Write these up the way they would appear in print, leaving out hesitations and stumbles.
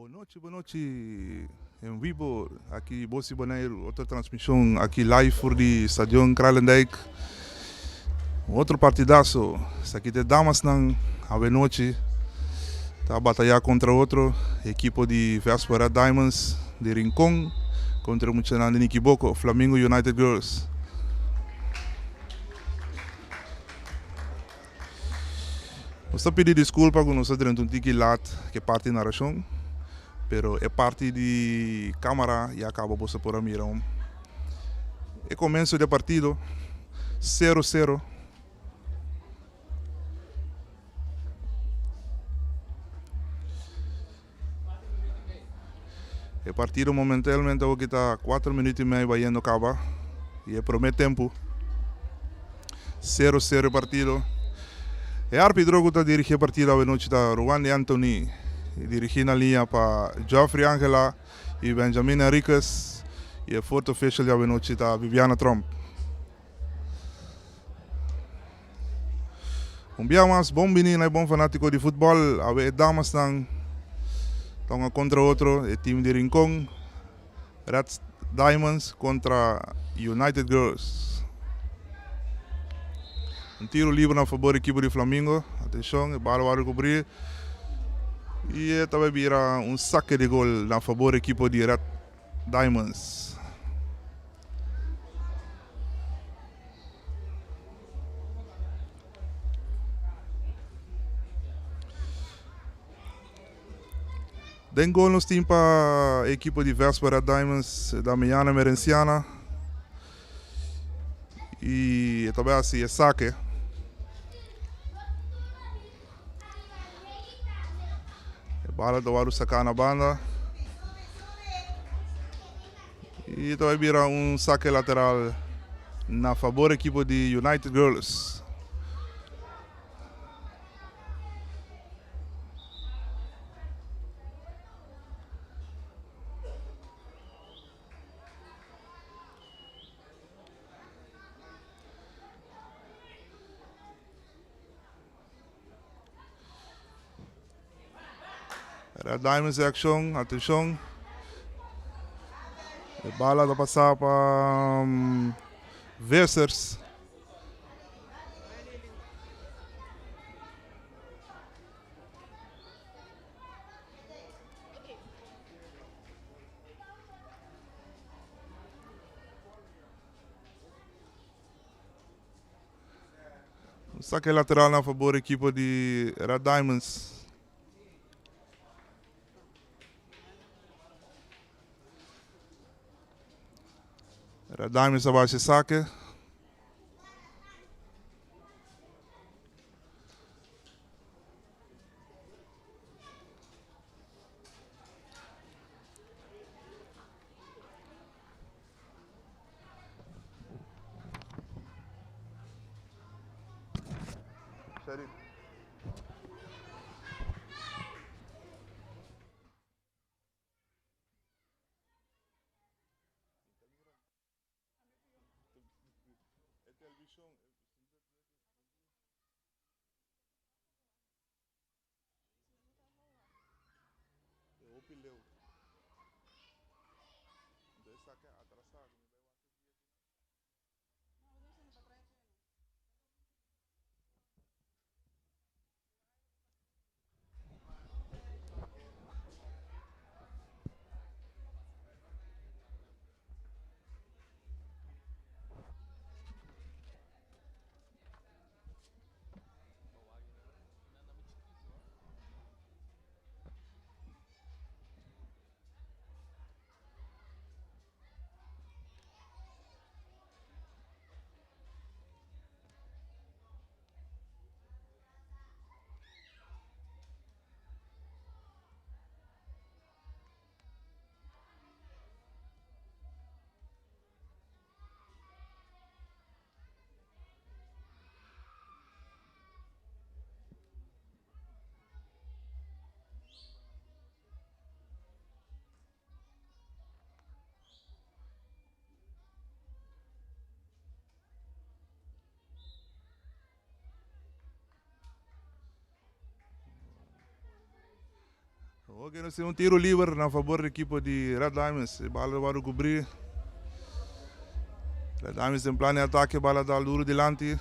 Bon nochi, bon nochi en vivo aki Bos di Boneiru, otro transmishon aki live for di Stadion Kralendijk. Un otro partidazo, esaki ta e damasnan awe nochi ta bataya kontra otro, ekipo di Vespa Red Diamonds di Rincon kontra e muchanan di Nikiboko, Flamingo United Girls. Nos ta pidi disculpa cu nos ta drenta un tiki laat cu e parti narracion, pero e parti di camara ya caba boso por a mira un e comienzo di e partido, cero cero. E partido momentelmente awo ta cuatro minuut y mei bayendo caba y e prome tempo cero cero e partido. E arbitro cu ta dirigi e partido awe nochi ta Ruwandi Anthony y dirigi na liña pa Geoffrey Angela y Benjamin Henriquez y e fourth official di awe nochi ta Viviana Tromp. Un bia mas bon bini na e bon fanatico di futbol. Awe e damasnan ta hunga contra otro, e team di Rincon, Red Diamonds contra United Girls. Un tiro liber na fabor ekipo di Flamingo. Atencion, e bala wòrdu cubri y e ta bai bira un saque di gol na fabor ekipo di Red Diamonds. Den gol nos tin pa ekipo di Vespa Red Diamonds Damiana Merenciana y e ta bai hasi e sake. E bala ta wòrdu saká na banda i ta bai bira un sake lateral na fabor ekipo di United Girls. Red Diamonds den accion, atencion. E bala ta pasa pa Vissers. Un saque lateral na fabor ekipo di Red Diamonds. Red Diamonds a basa e saque. Ok, nos tin un tiro liber na fabor di ekipo di Red Diamonds. E bala wòrdu kubrí. Red Diamonds den plan di atake, bala dal duru dilanti.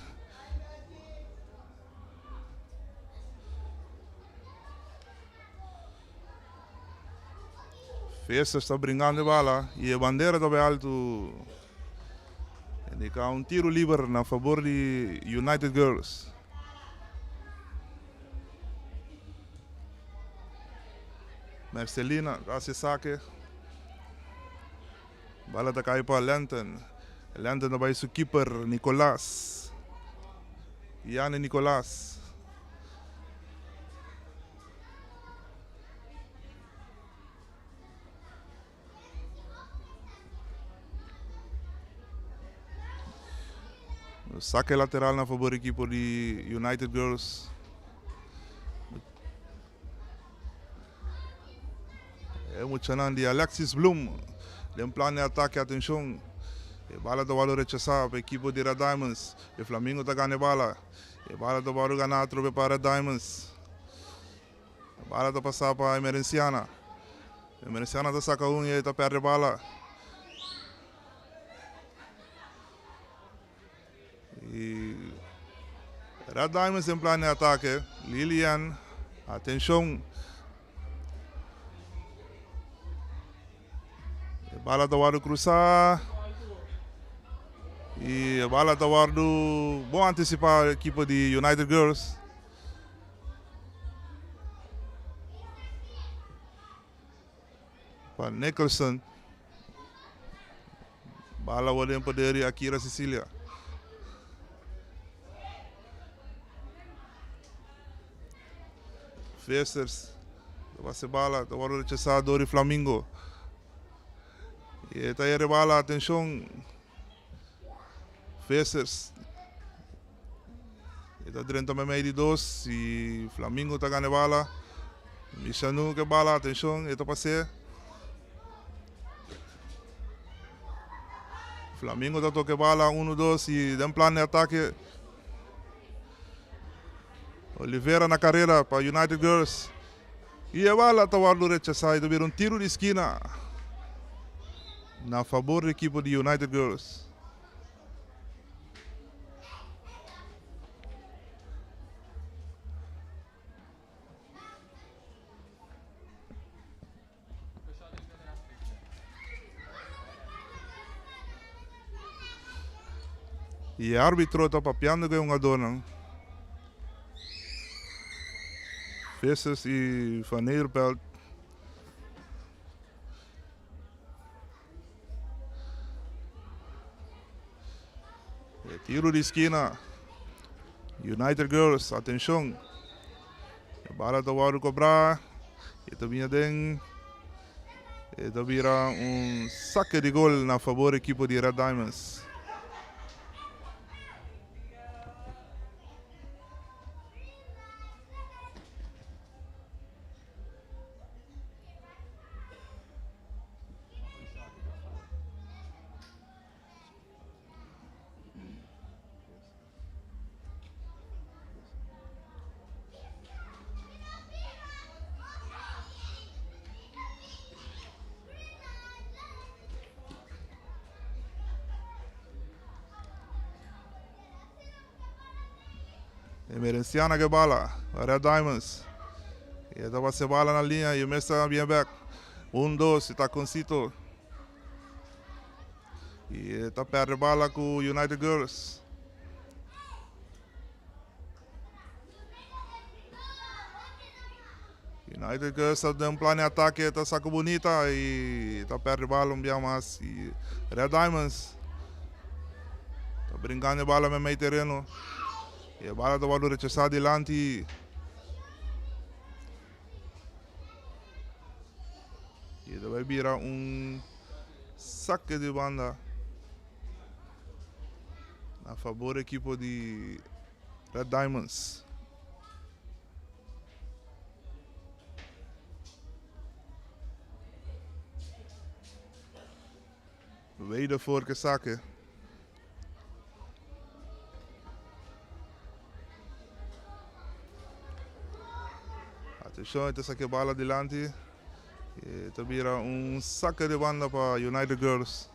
Feesters ta bringando e bala y e bandera ta bay alto. Indica un tiro liber na fabor di United Girls. Mercelina ta haci sake. Bala ta cay pa Lenton. Lenton ta bay su keeper Nicolas. Yanni Nicolas. Saque lateral na favor equipo di United Girls. E muchanan di Alexis Bloom den plan di atake, atencion. E bala ta wòrdu rechasá pa ekipo di Red Diamonds. E Flamingo ta gana e bala. E bala ta wòrdu ganá atrobe pa Red Diamonds. E bala ta pasá pa Emerenciana. Emerenciana ta saka un i e ta pèrdè bala. I Red Diamonds den plan di atake. Lilian, atenshon. E bala ta wòrdu krusá i e bala ta wòrdu bon antisipá ekipo di United Girls. Pa Nicholson. Bala wòrdu den poder di Akira Cecilia. Vissers ta pasa e bala, ta wòrdu rechasá dor di Flamingo. I e ta yera e bala, atenshon, Vissers e ta drenta meimei di dos i Flamingo ta gana e bala. Mishanu ku e bala, atenshon, e ta pas'é. Flamingo ta toka e bala, unu, dos i den plan di atake. Olivera na karera pa United Girls i e bala ta wòrdu rechasá i ta bira un tiru di skina na fabor di ekipo di United Girls. Y e arbitro ta papiando cu e hungadornan. Vissers y Van Nederpelt. E tiro di skina. United Girls, atencion. E bala ta wòrdu kobrá. E ta bini aden. E ta bira un sake di gol na fabor ekipo di Red Diamonds. Emerenciana ke bala, Red Diamonds. E ta pasa e bala na liña y e mes ta bien bek. Un, dos, e taconcito. Y e ta perde bala cu United Girls. United Girls ta den plan di atake, ta saca bunita y ta perde bala un bia mas. Y Red Diamonds ta brincando e bala meimei tereno. Y e bala ta wordo rechasa dilanti. Y ta bai bira un saque di banda na fabor ekipo di Red Diamonds. Wedervoor ke saque. Atenshon, e ta saka e bala dilanti. E ta bira un sake di banda pa United Girls.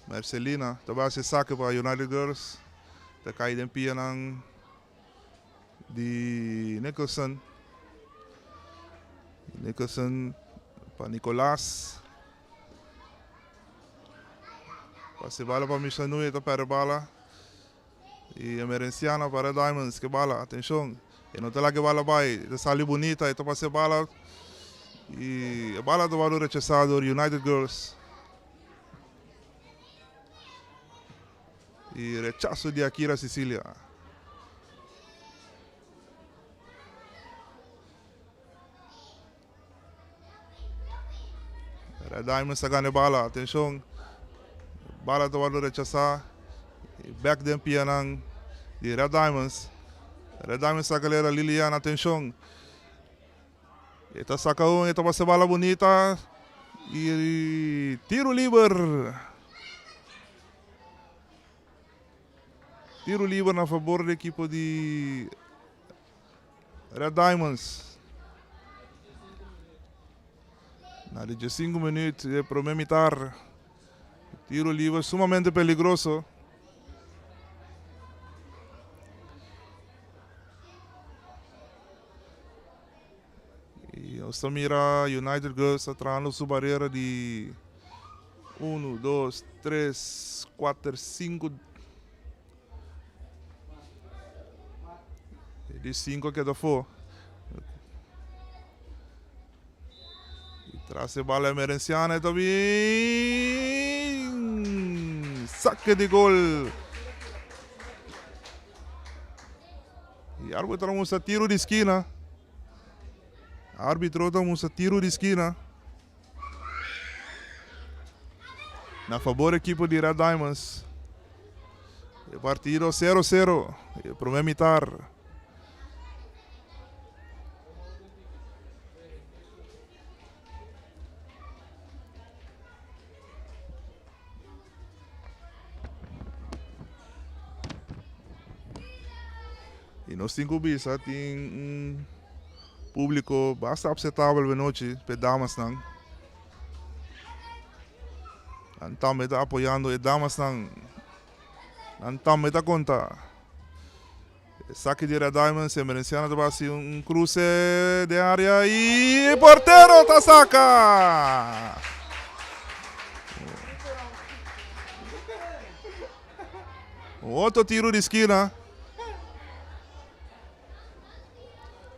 Mercelina ta bai hasi sake pa United Girls. Ta kai den pianan di Nicholson. Nicholson pa Nicolas. Pase bala pa Mishanui, ta perde bala. Y Emerenciana pa Red Diamonds ke bala. Atencion, e no ta laga e bala bai. E ta sali bunita, e ta pasa e bala. Y e bala ta wòrdu rechasá dor United Girls. Y rechaso di Akira Cecilia. Red Diamonds ta gana e bala. Atencion. Bala ta wordo rechasa. Bek den pianan di Red Diamonds. Red Diamonds ta galera Lilian. Atencion. E ta saca un. E ta pasa e bala bunita. Y tiro liber. Tiro liber na favor di ekipo di Red Diamonds. Na di 15 minuut di prome mitar. Tiro liber sumamente peligroso. Y nos ta mira United Girls ta trahando su barera di 1, 2, 3, 4, 5. Di 5 a keda afó. Y tras e bala Emerenciana e ta bin. Saque di gol. Y arbitro a mustra tiro di skina. Arbitro ta mustra tiro di skina. Na fabor ekipo di Red Diamonds. E partido 0-0. E prome mitar. Y nos tin cu bisa tin un publico basta aceptabel benochi p'e damasnan. Nan tambe ta apoyando e damasnan. Nan tambe ta conta. Esaki di Red Diamonds, Emerenciana ta basi un cruce den area y portero ta saca! Un otro tiro di skina.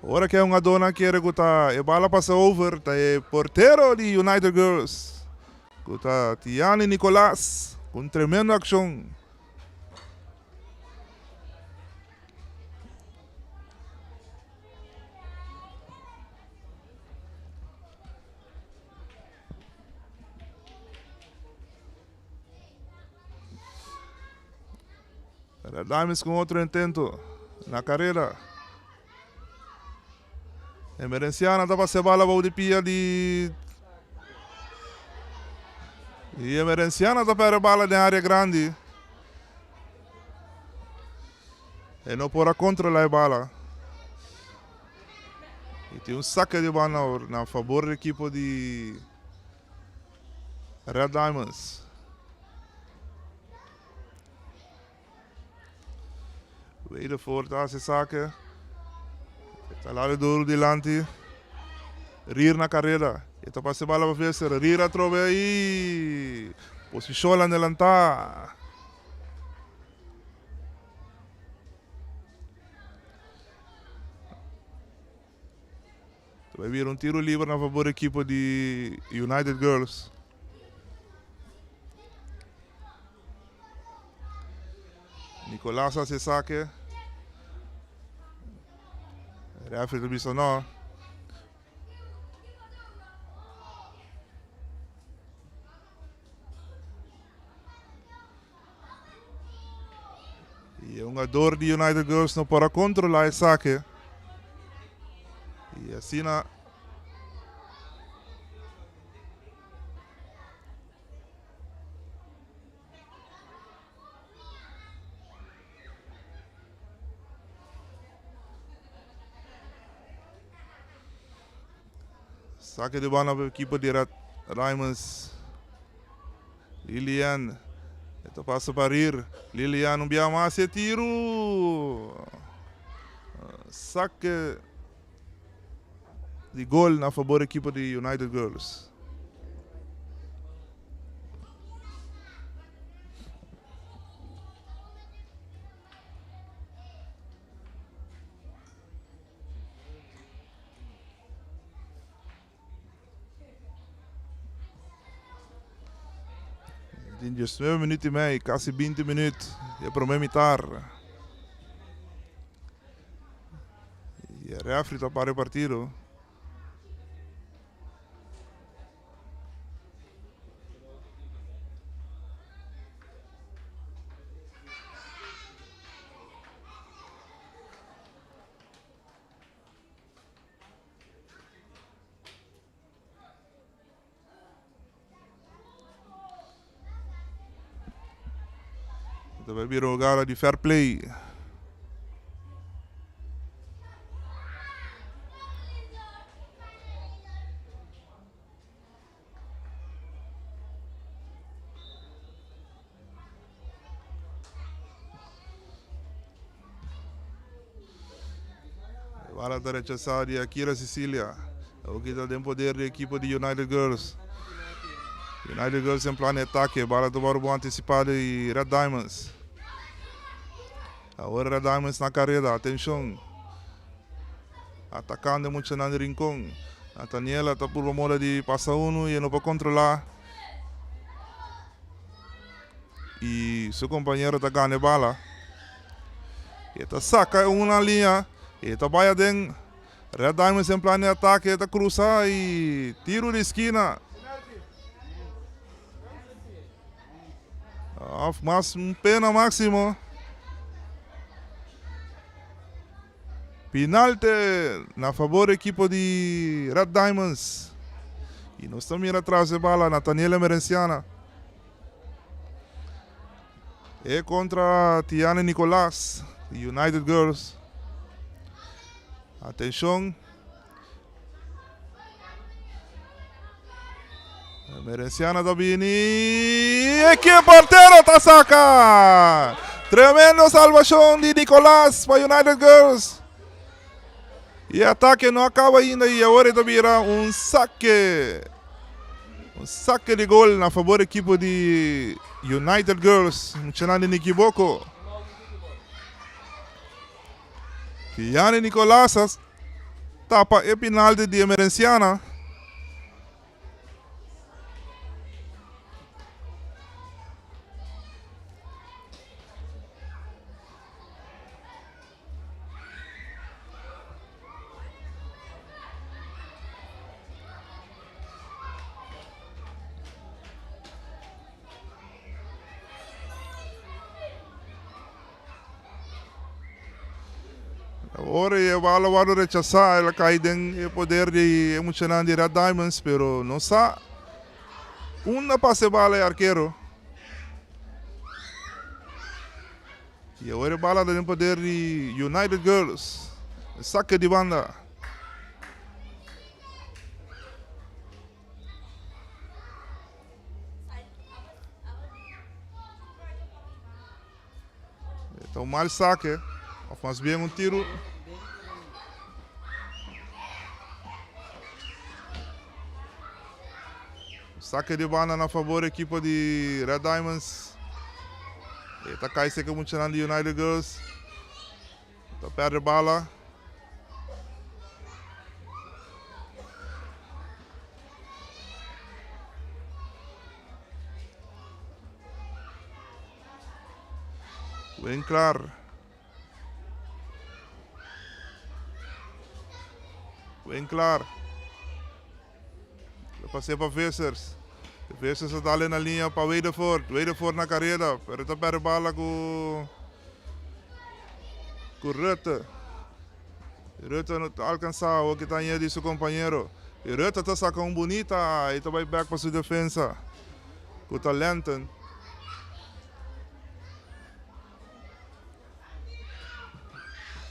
Ora que un adona quiere cu ta e bala pasa over, ta e portero di United Girls, cu ta Tiani Nicolas, cu un tremendo accion. Red Diamonds con otro intento na carrera. Emerenciana ta pasa e bala bou di pia di Y Emerenciana ta perde bala den area grandi. E no por a controla e bala. Y tin un saque di banda na favor di equipo di Red Diamonds. Wedervoort ta hasi sake. E ta lari duru dilanti. Rier na kareda. E ta pasa e bala pa Visser. Rier atrobe i posishon lan delantá. Ta bai bira un tiro liber na fabor ekipo di United Girls. Nicolas haci e sake. Referee ta bisa no. Y e hungador di United Girls no por a controla e sake. Y asina Sake di banda pa ekipo di Red Diamonds. Lilian e ta pasa pa Rir. Lilian un bia mas e tiru. Sake di gol na fabor ekipo di United Girls. Tin 19 minuut y mei, casi 20 minuut di e prome mitar. Y e refri ta para e partido. Ta bai bira un gara di fair play. Bala ta rechasá di Akira Cecilia. Awor ta den poder di ekipo di United Girls. United Girls en plan di atake. Bala ta wòrdu bon antisipá di Red Diamonds. Awor Red Diamonds na kareda. Atenshon. Atakando e muchanan di Rincon. Nathaniela ta purba moda di pasa unu i e no por kontrolá. I su kompañero ta gana e bala. E ta saka un na liña. E ta bai aden. Red Diamonds en plan di atake. E ta krusa i tiru di skina. Of mas un pena máksimo. Pinalte na fabor ekipo di Red Diamonds. I nos ta mira tras e bala Nathaniel Emerenciana. E kontra Tiane Nicolas di United Girls. Atenshon. Emerenciana ta bini. E ke portero ta saka! Tremendo salvashon di Nicolas pa United Girls. E atake no a kaba ainda i awor e ta bira un sake. Un sake di gol na fabor ekipo di United Girls. Muchanan di Nikiboko. Tiane Nicolas a tapa e penalti di Emerenciana. Ora e bala wòrdu rechasá, el a kai den e poder di e muchanan di Red Diamonds, pero no sa unda pasa e bala e arkero. I awor e bala ta den poder di United Girls. E sake di banda. E ta un mal sake, of mas bien un tiru. Sake di banda na fabor ekipo di Red Diamonds. E ta kai seke muchanan di United Girls. Ta perde bala. Winklar. Winklar. Lo pas'é pa Vissers. Vissers a dal na liña pa Wedervoort. Wedervoort na kareda, pero ta perde bala ku ku Rutte. Rutte no ta alkansá awor ki ta aña di su kompañero. I Rutte ta saka un bunita i ta bai bèk pa su defensa ku ta Lenton.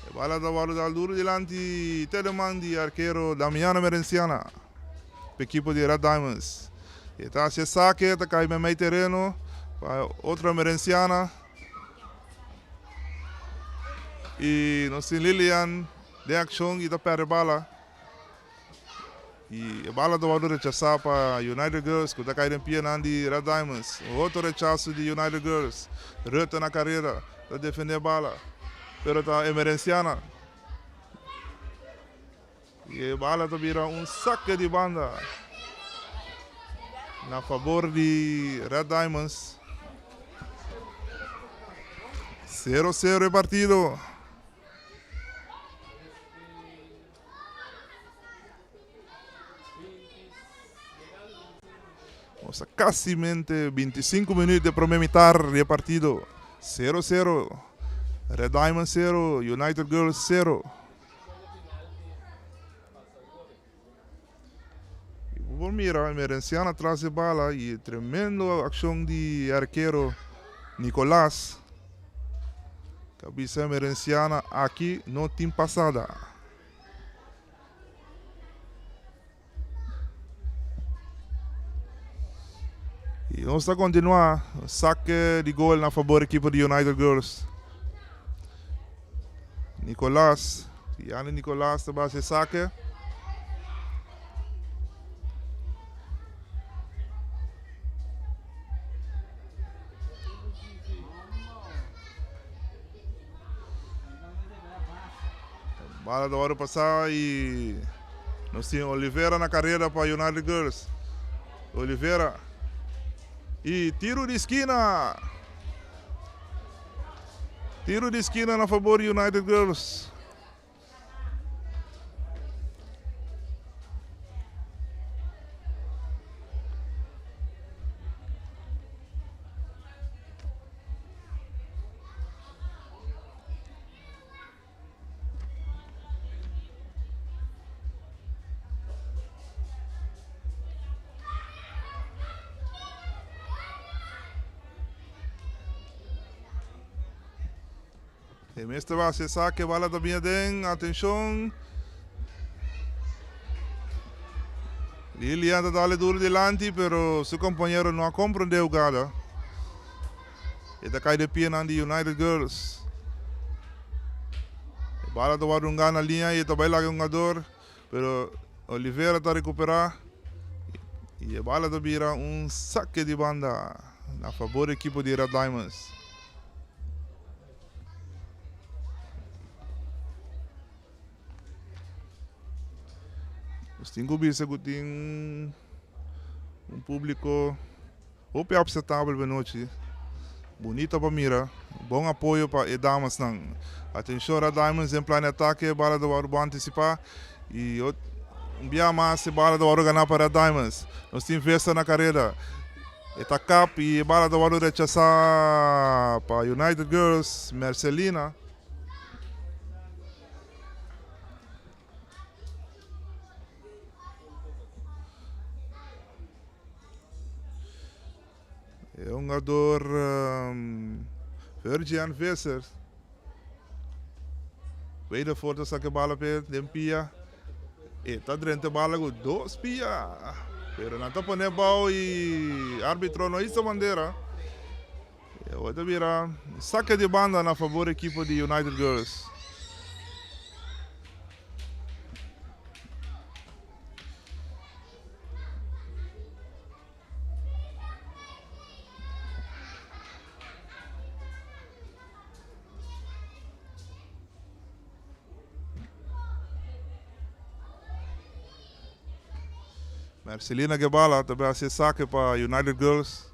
E bala ta wòrdu dal duru dilanti Teleman di arkero Damiano Merenciana. pa ekipo di Red Diamonds. E ta hasi e sake, ta kai meimei tereno pa otro Emerenciana. I nos tin Lilian den akshon i ta pèrdè bala. I e bala ta wòrdu rechasá pa United Girls ku ta kai den pianan di Red Diamonds. Un otro rechaso di United Girls. Rutte na karera ta defendé e bala, pero ta Emerenciana. I e bala ta bira un sake di banda na fabor di Red Diamonds. Sero sero e partido. Nos ta casimente 25 minuut de prome mitar di e partido. Sero sero. Red Diamond sero, United Girls sero. Y bo por mira Emerenciana tras e bala y tremendo accion di arquero Nicolas. Ta bisa Emerenciana aki no tin pasada. Y nos ta continua saque di gol na favor equipo di United Girls. Nicolas, Tiani Nicolas ta base saque. Bala ta wòrdu pasá i nos tin Olivera na karera pa United Girls. Olivera i tiru di skina. Tiru di skina na fabor di United Girls. E mester ba haci esaki, bala ta bini aden, atencion. Lilian ta dale duro dilanti, pero su compañero no a comprende e hugada. E ta cay den pianan di United Girls. E bala ta worde hunga na liña y e ta bay laga e hungador, pero Olivera ta recupera y e bala ta bira un saque di banda na fabor di ekipo di Red Diamonds. Nos tin cu bisa cu tin un publico hopi aceptabel benochi. Bunita pa mira. Bon apoyo pa e damasnan. Atencion Red Diamonds den plan di atake. Bala ta wòrdu bon anticipa. Y un bia mas e bala ta wòrdu gana pa Red Diamonds. Nos tin Vesta na careda. E ta kap y e bala ta wòrdu rechasa pa United Girls. Mercelina. E hungador Virgian Visser. Wedervoort ta saka e bala p'e den pia. E ta drenta e bala ku dos pia. Pero nan ta pone abou i arbitro no hisa bandera. E awor ta bira sake di banda na fabor ekipo di United Girls. Marcelina Gebala ta bai hasi e sake pa United Girls.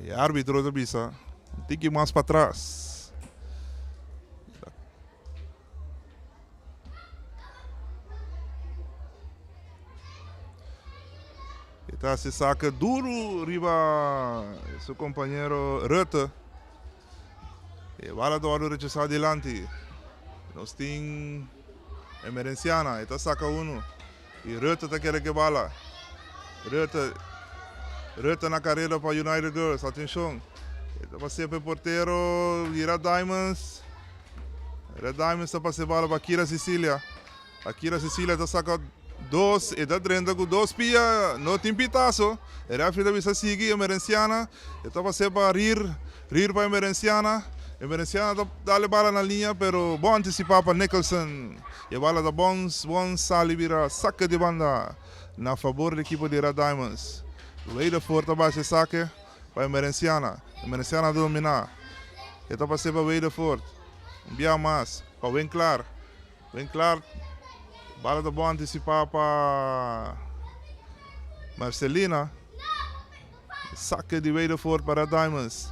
E arbitro ta bisa un tiki mas patras. E ta hasi sake duru riba su kompañero Rutte. E bala ta wòrdu rechasá dilanti. Nos tin Emerenciana, e ta saka unu. I Rutte ta kere ku e bala. Rutte, Rutte na karera pa United Girls. Atenshon. E ta pasea pa e portero di Red Diamonds. Red Diamonds ta pasa e bala pa Kira Cecilia. Akira Cecilia ta saka dos, e ta drenta ku dos pia, no tin pitaso. E refri ta bisa sigui Emerenciana, e ta pas'é pa Rir, Rir pa Emerenciana, Emerenciana ta dal e bala na liña pero bon antisipá pa Nicholson. E bala ta bon bon sali bira sake di banda na fabor di ekipo di Red Diamonds. Wedervoort ta basha e sake pa Emerenciana, Emerenciana ta dominá, e ta pas'é pa Wedervoort, un bia mas pa Winklaar. Ben klar, bala ta bon antisipá pa Marcelina. Sake di Wedervoort pa Red Diamonds.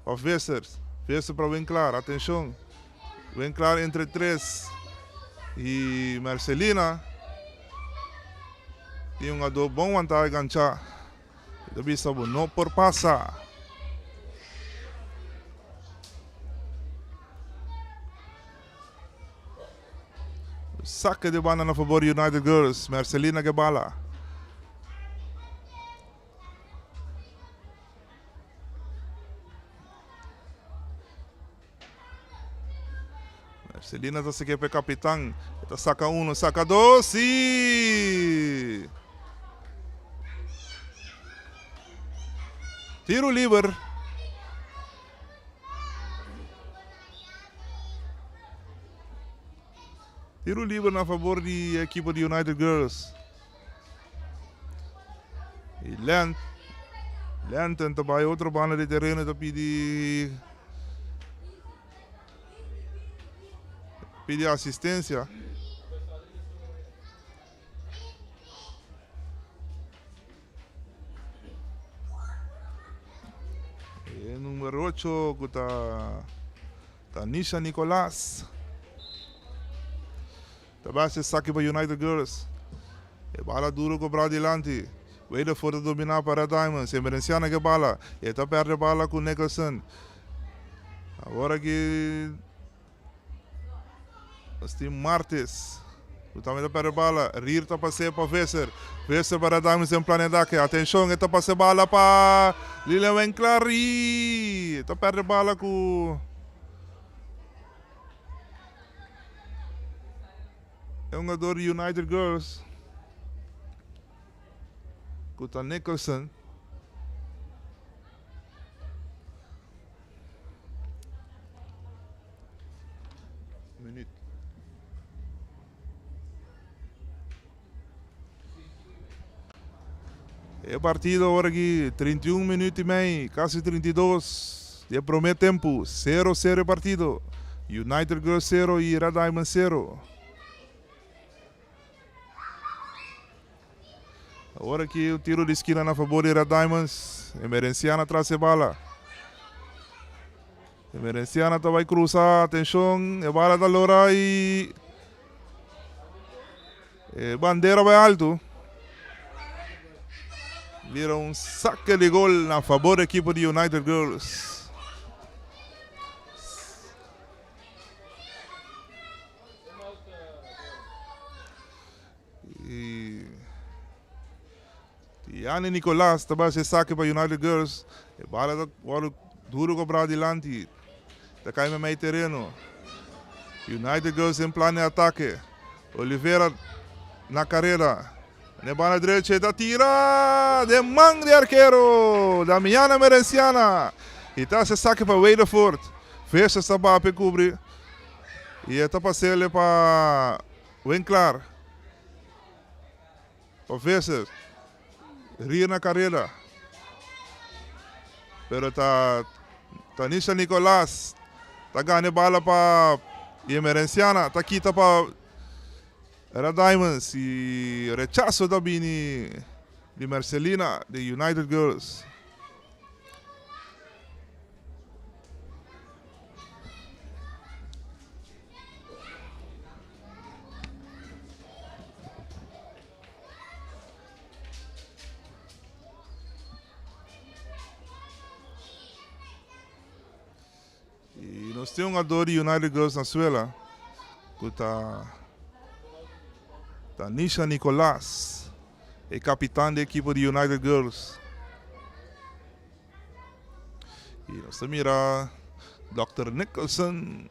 Pa Visser. Visser pa Winklaar. Atenshon. Winklaar entre tres. I Marcelina tin un ado bon wantá e ganchá. E ta bisa bo no por pasa. Sake di banda na fabor United Girls. Mercelina ke bala. Mercelina ta seke pe kapitan. E ta saka uno, saka dos i tiro liber. Tiro liber na fabor di ekipo di United Girls. Y Lent, Lenten ta bai otro banda di tereno ta pidi pidi asistencia. E number ocho ku ta Tanisha Nicolas. Ta basa esaki pa United Girls. E bala duro kobra dilanti. Wedervoort ta domina pa Red Diamonds. Emerenciana ke bala. E ta perde bala ku Nicholson. Awor aki Nos tin Martes ku tambe ta perde bala. Rier ta pas'é pa Visser. Visser pa Red Diamonds den plan di atake. Atenshon, e ta pas'é bala pa Lilian Winklaar i e ta perde bala ku e hungador di United Girls ku ta Nicholson. Minuut. E partido awor aki 31 minuut y mei, casi 32 di e prome tempo, 0 0 e partido. United Girls 0 y Red Diamond 0. Awor aki un tiro di skina na fabor di Red Diamonds. Emerenciana tras e bala. Emerenciana ta bai cruza. Atencion, e bala ta lora y e bandera bai alto. Bira un saque di gol na fabor di equipo di United Girls. Y Tiani Nicolas ta basa esaki pa United Girls. E bala ta wòrdu duru kobrá dilanti. Ta kai meimei tereno. United Girls den plan di atake. Olivera na karera. Na e banda drechi e ta tira den man di arkero Damiana Merenciana. Y ta hasi esaki pa Wedervoort. Vissers ta bape kubri y e ta pas'el pa Winklaar pa Visser rir na kareda pero ta Tanisha Nicolaas ta gana e bala pa Emerenciana ta kita pa Red Diamonds y rechaso ta bini di Mercelina di United Girls. Y nos tin un jugador di United Girls na suela cu ta Tanisha Nicolas, e capitan di ekipo di United Girls. Y nos ta mira Dòkter Nicholson.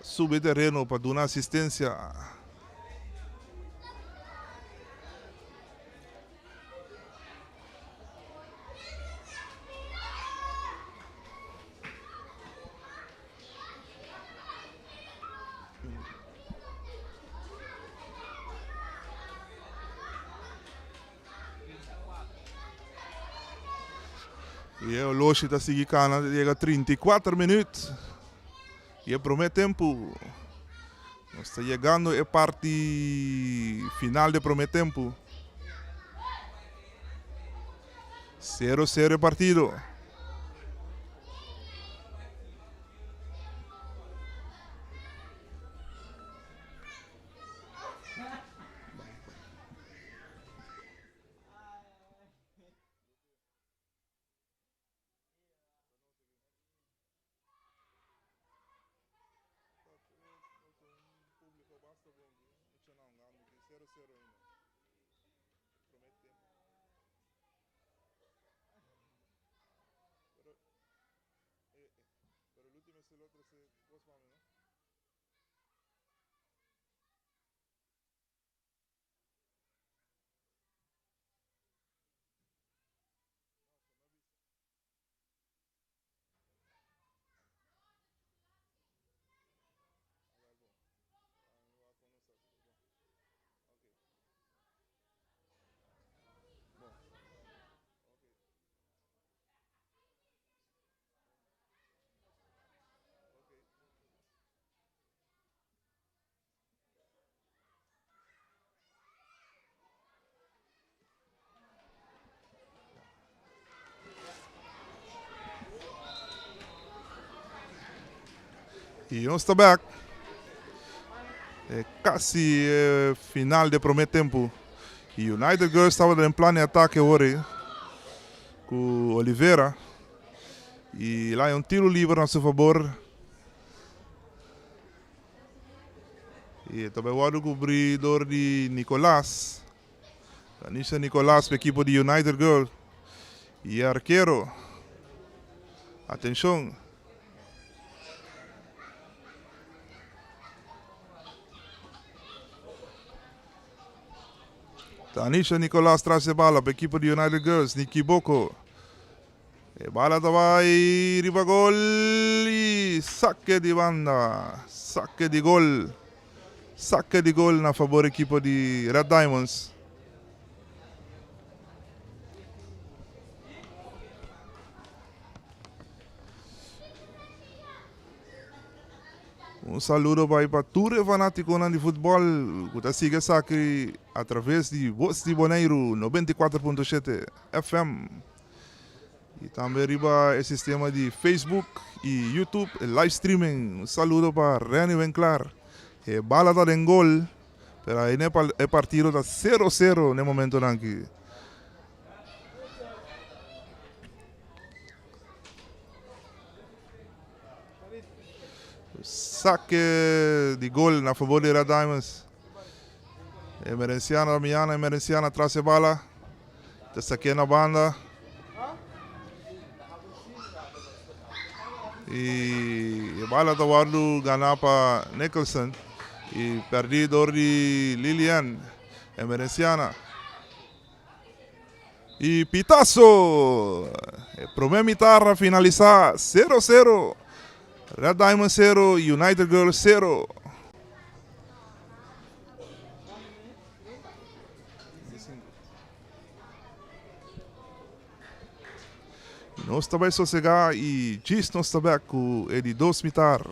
Subi tereno pa duna asistencia. I e oloshi ta sigui kana ta yega 34 minuut di e prome tempu. Nos ta yegando e parti final di e prome tempu. Sero sero e partido. Y nos ta back. E casi e final de prome tempo. Y United Girls tabata den plan di atake awor cu Olivera. Y la un tiro liber na su favor. Y e ta bay wordo cubri door di Nicolas. Tanisha Nicolas pa ekipo di United Girls. Y e arkero. Atencion. Tanisha Nicolas tras e bala pa ekipo di United Girls. Niki Boko. E bala ta bai riba gol y saque di banda. Saque di gol. Saque di gol na favor ekipo di Red Diamonds. Un saludo bai pa tur e fanaticonan di futbol cu ta sigui esaki a traves di Voz di Boneiru 94.7 FM. Y tambe riba e sistema di Facebook y YouTube, e live streaming. Un saludo pa Renny Winklaar. E bala ta den gol, pero ainda e partido ta sero sero n'e momentonan aki. Sake di gol na favor di Red Diamonds. Emerenciana Damiana, Emerenciana tras e bala. Ta saké na banda. Y e bala ta wordo gana pa Nicholson. Y perdi door di Lilian Emerenciana. Y pitazo! E prome mitar a finalisa 0-0. Red Diamond 0, United Girls 0. Nos ta bai sosega y djis nos ta bek cu e di dos mitar.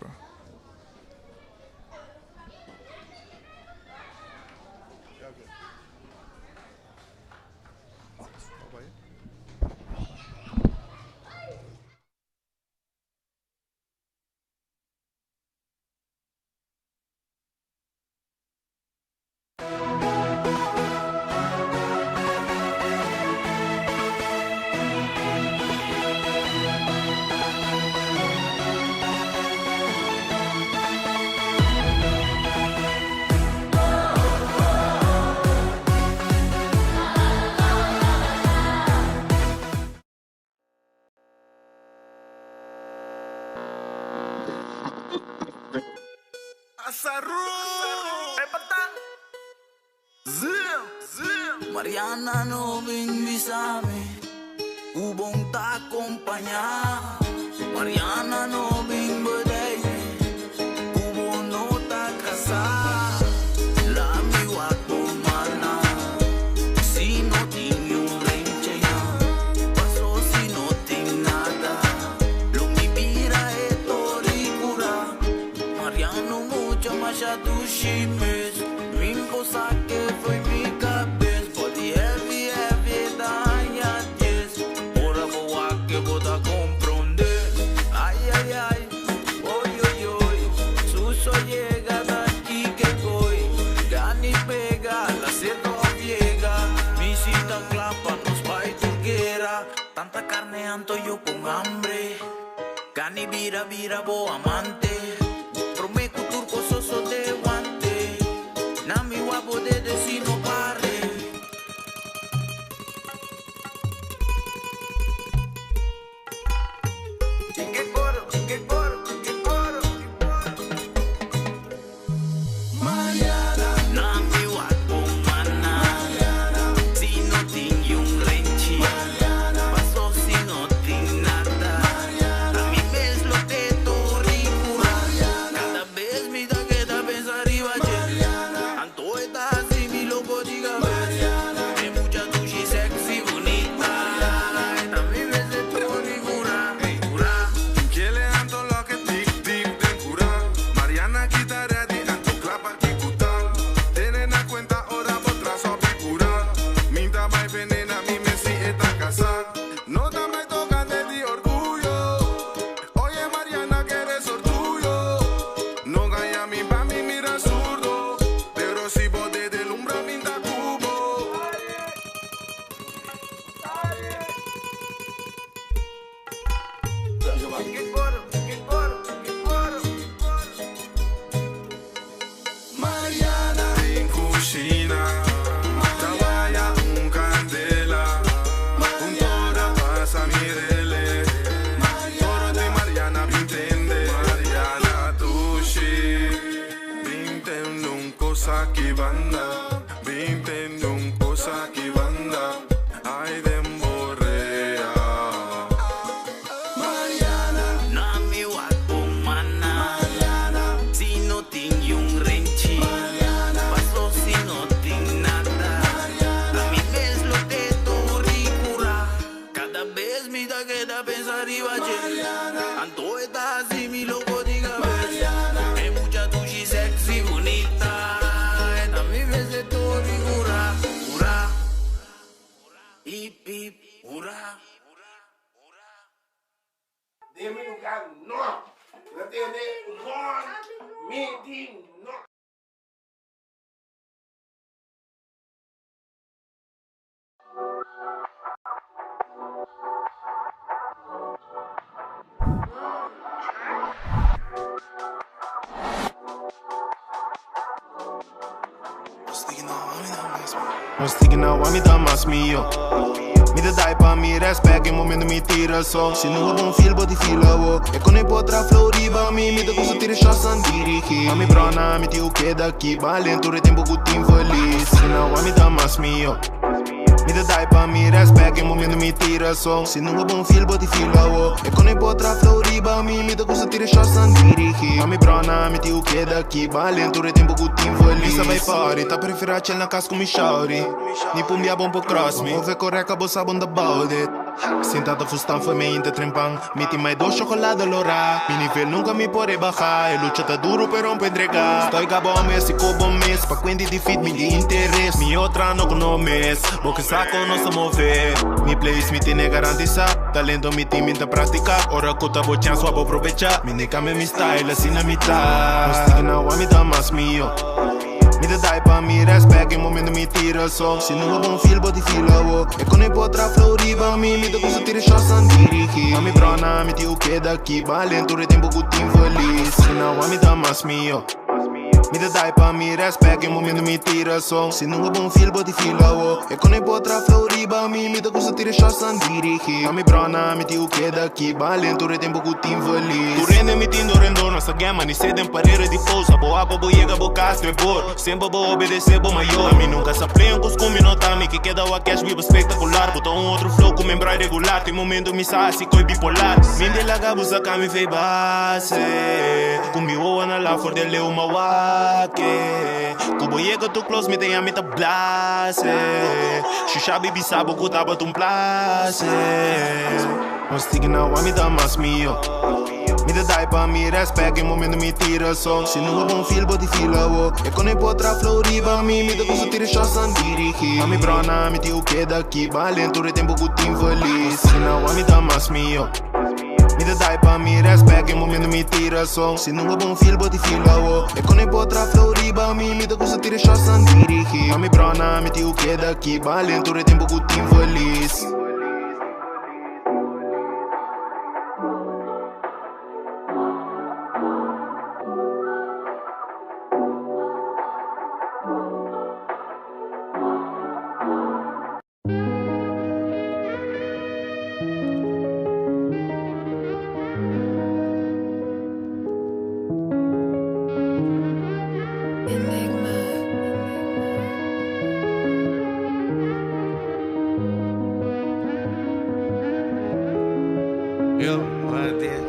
Mariana, no bin bisami ku bo n' ta kompañá. Mariana, no bin bedei ku bo no ta kasá. Lami wak bo mana si no tin un renchi. Paso si no tin nada, lo mi bira e tori kura. Mariano mucha masha dushi mes. Mi cosa que foi mi kabes. Body heavy, heavy, daña 10. Ora bo wak e, bo ta komprondé. Ai, ai, ai, oi, oi, oi. Suso llega de aquí que voy. Gani pega, la cerca llega. Mi cita clapa, nos vai turquera. Tanta carne anto yo con hambre. Gani bira bira bo amante. Prome ku turco soso de guante. Nami guapo de decir no pare. Que coro, que coro, que coro. Mariana, Nami wak bo mana. Si no tin un renchi. Paso si no tin nada. Ami mes lo te tori kura. Kada bes mi ta keda pensa riba dje. Anto ta asina mi loko diga bes. E mucha dushi sexy bunita. Ami mes e tori kura. Kura. Kele anto loke dik dik den kura. Mariana kita ready anto klapa kikuta. Tene na kuenta ora bo traso picura. Minta mai venena mi mesi eta casa. No ta mai tocante di orgullo. Oye, Mariana, que eres orgullo. No gaya mi pa mi mira zurdo. Pero si bo de delumbra minta cubo. Que coro, que coro, que coro. Mariana den kushina, Ta waya un kandela. Un tora pasa mirele. Toro di Mariana bintende. Mariana dushi. Bintende un cosa que banda. Bintende un cosa que banda. Ay, demborea. Mariana. Nami wak bo mana. Si no tin un renchi. Paso si no tin nada. Ami mes lo te tori kura. Kada bes mi ta keda pensa riba dje. Anto ta asina mi loko diga bes. E mucha dushi sexy bunita. Ami mes e tori kura. Kura. Hip hip hura. Den mi lugá, no. No tene one meeting, no. Nos na mi ta mas mihó. Mi ta dai pa mi respect e momento mi tira so. Si no bon feel body feel awo. E kone potra flow riba mi mi ta gusta tira shots and dirigir. Mi brona mi tio keda aki balento e tempo ku team feliz. Si no mi ta mas mihó. Mi ta dai pa mi respect e momento mi tira so. Si no bon feel body feel awo. E kone potra flow riba mi mi ta gusta tira shots and dirigir. Mi brona mi tio keda aki balento e tempo ku team feliz. Lisa bai party, ta prefera chill na kas ku mi shawty. Ni pumbia bom po cross me. Ove correca bo sabon about it. Sentado fustan foi me inta trempan. Mi tin mai dos chocolate lora. Mi nivel nunka mi por baha. E lucha ta duru pero pa entregá. Estoy gabo mes y cobo mes. Pa cuenta defeat mi di interes. Mi otra no conomes. Boca saco no se move. Mi place mi tiene garantisa. Talento mi team ta práctica. Ora kuta bo chance wa bo aprovecha. Mi ne cambia mi style asina mi ta. Nos na mi ta mas mihó. Mi ta dai pa mi respect e momento mi tira so. Si no bon feel body feel awo. E kone potra flow riba mi mi ta gusta tira shots and dirigir. Mi brona mi tio keda aki balento e tempo ku team feliz. Si no mi ta mas mihó. Mi ta dai pa mi respect, e momento mi tira som. Si nunca bon feel, bo di feel awo. E kone potra flow riba mi, mi ta gusta tira shots an dirigi. A mi brona, mi tiu keda aki, balento re tempo ku team feliz. Tu rende mi tindo rendo, nossa gama, ni seden parere di pousa. Bo apa bo yega bo cas, me bor. Semper bo obedece bo mayor. Mi nunca sa play un cuscumi no ta mi que queda wa cash vivo espectacular. Bota un otro flow com membrai regular. Tem momento mi sa así coi bipolar. Minde la gabusa ka mi fei base. Kumi wo na la for de leu ma wake. Kubo yega tu close mi te mi ta blase. Shusha bibi sabo ku taba tum place. Mas tigna wa mi da mas mio. Mi ta dai pa mi respect, e momento mi tira som. Si nunca bon feel, bo di feel awo. E kone potra flow riba mi, mi ta gusta tira shots an dirigi. A mi brona, mi tiu keda aki, balento re tempo ku team feliz. Tigna wa mi da mas mio. Mi ta dai pa mi respect, e momento mi tira som. Si nunca bon feel, bo di feel awo. E kone potra flow riba mi, mi ta gusta tira shots an dirigi. A mi brona, mi tiu keda aki, balento re tempo ku team feliz. Enigma. Yo, right there.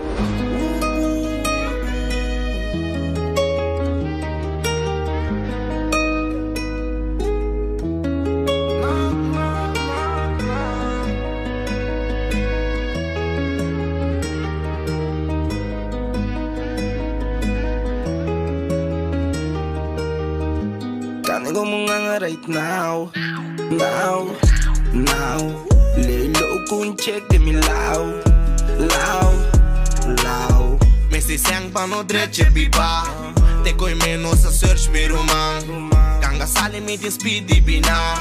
Kani ko mga nga right now, now, now. Lay low kung check de mi lao, lao, lao. Me si sang pa no dreche biba. Te koi menos a search mi rumang. Ganga sale mi tin speed di bina.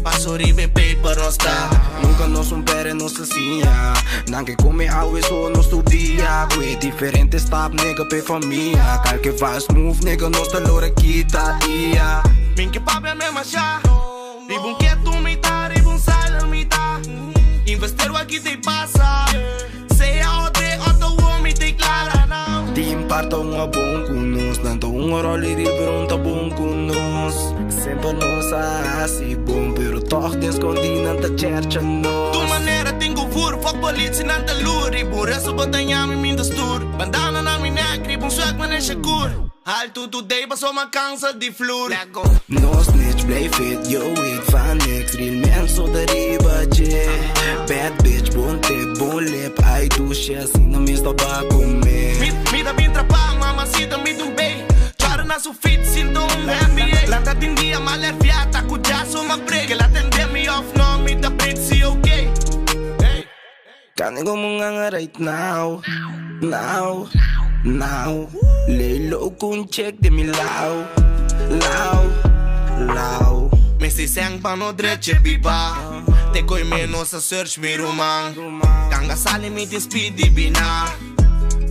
Paso ribe paper no sta. Nunca nos un pere nos enseña. Nanke come always o nos tu dia. Kwe diferente stap nigga pe familia. Kalke fast move nigga nos te lora kita ia. Min ke papia me masha. Ribun ketu mita, ribun sala mita. Investero aqui te passa. Sea o te otro woman te clara now. Team parta un a bom com nos. Tanto un rol pero un bom com nos. Sempre nos así bom, pero toch den escondi nanta chercha nos. Tu manera tengo fur, fuck politie nanta lur. Ribun resto botanha mi min stoer. Bandana na mi nek, ribun swag man shakur. Alto today paso ma cansa di flur. Let go. No snitch, blijf fit, yo weet van niks. Real man zo de riba, J. Bad bitch, bon tip, bon lip. Ai douche, assim não me está comer. Mi, mi da bin trapa, mamacita, mi dum bay. Chara na su fit, sinto un NBA. Lanta din dia, maler fiata, cujaso ma break. Que la tende mi off, no, mi da si okay. Hey. Kani ko mga nga right now, now, now. Lay low kung check de mi lao, lao, lao. Me si sang pa no dreche biba. Te koi menos a search mi rumang. Ganga sale mi tin speed di bina.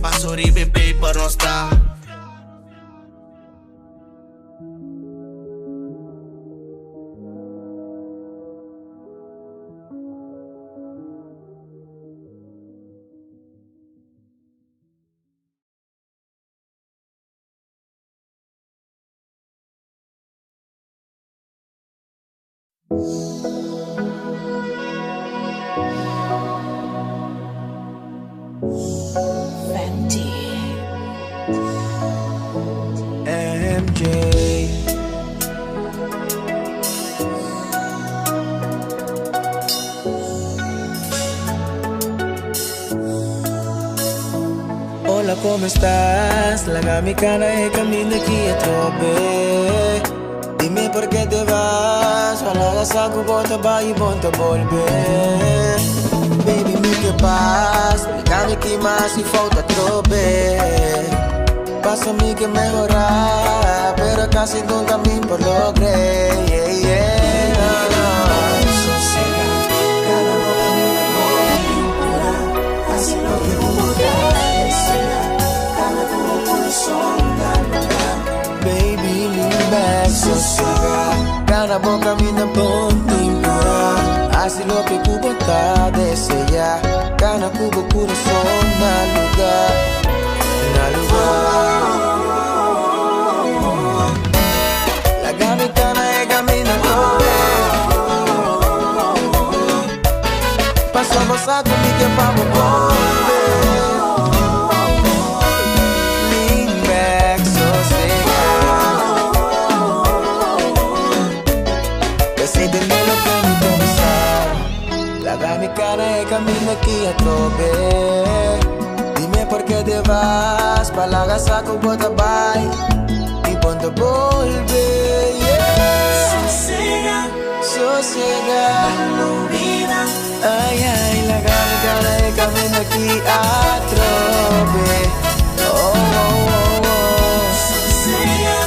Paso ribe paper no sta. Fenty. MJ. Hola, ¿cómo estás? La mi cana e camino aquí a trobe. Dime por qué te vas. Ojalá saco bota va y bonta volver. Baby, mi que paz. Explícame que más si falta trobe. Pasa a mí que mejorar, pero casi nunca me por logré. Yeah, yeah, no, no. Sosega, cada boca mira por Hace lo que uno desea, cada corazón. Baby, Kana bo kaminda bon timpurá. Hasi loke ku bo ta deseá. Kana ku bo kurason na lugá, na lugá. Laga mi kana e kaminda kohe. Paso bo sa ku mi ke pa bo bolbe. Lean back, sosegá. Kasi tende loke mi ta bisa. Laga mi kana e kaminda aki atrobe. Dime por qué te vas, pa laga sa ku bo ta bai i bo n' ta bolbe. Yeah. Sosega, sosega. Ay, ay, laga mi kana e kaminda aki atrobe. Oh, oh, oh, oh. Sosega,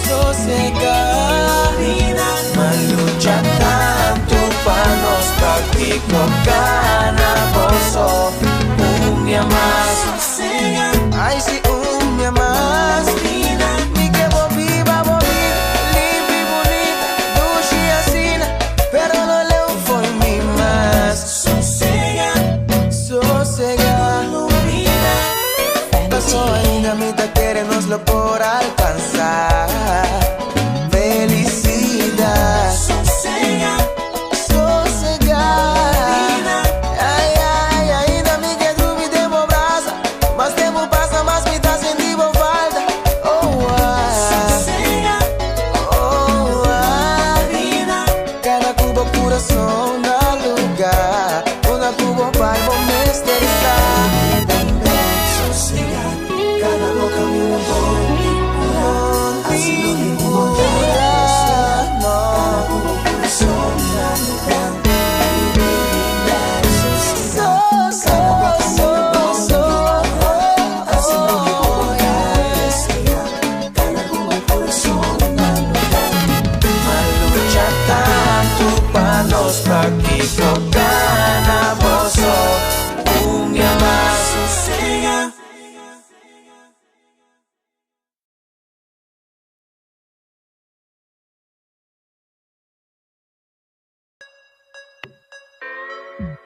sosega. M'a lucha tantu pa nos pakiko kana boso un dia mas. Ay, si un dia mas. Mi ke bo biba bo bida, limpi, bunita, dushi asina, pero no leu fo'i mi mas. Sosega, sosega. Paso ainda mi ta kere nos lo por alkansá felisidat. Sosega, sosega. Ay, ay, ainda mi ke drumi den bo brasa. Mas tempu pasa, mas mi ta sinti bo falta. Oh, ah. Sosega, oh, ah. Kana ku bo kurason na lugá. Unda ku bo bai bo mester sa. Sosega, kana bo kaminda bon Hasi loke ku bo ta deseá. Kana ku bo kurason na lugá. Sosega, kana bo kaminda bon Hasi loke ku bo ta deseá. Kana ku bo kurason na lugá. M'a lucha tantu pa nos pakiko kana boso un dia mas. Sosega.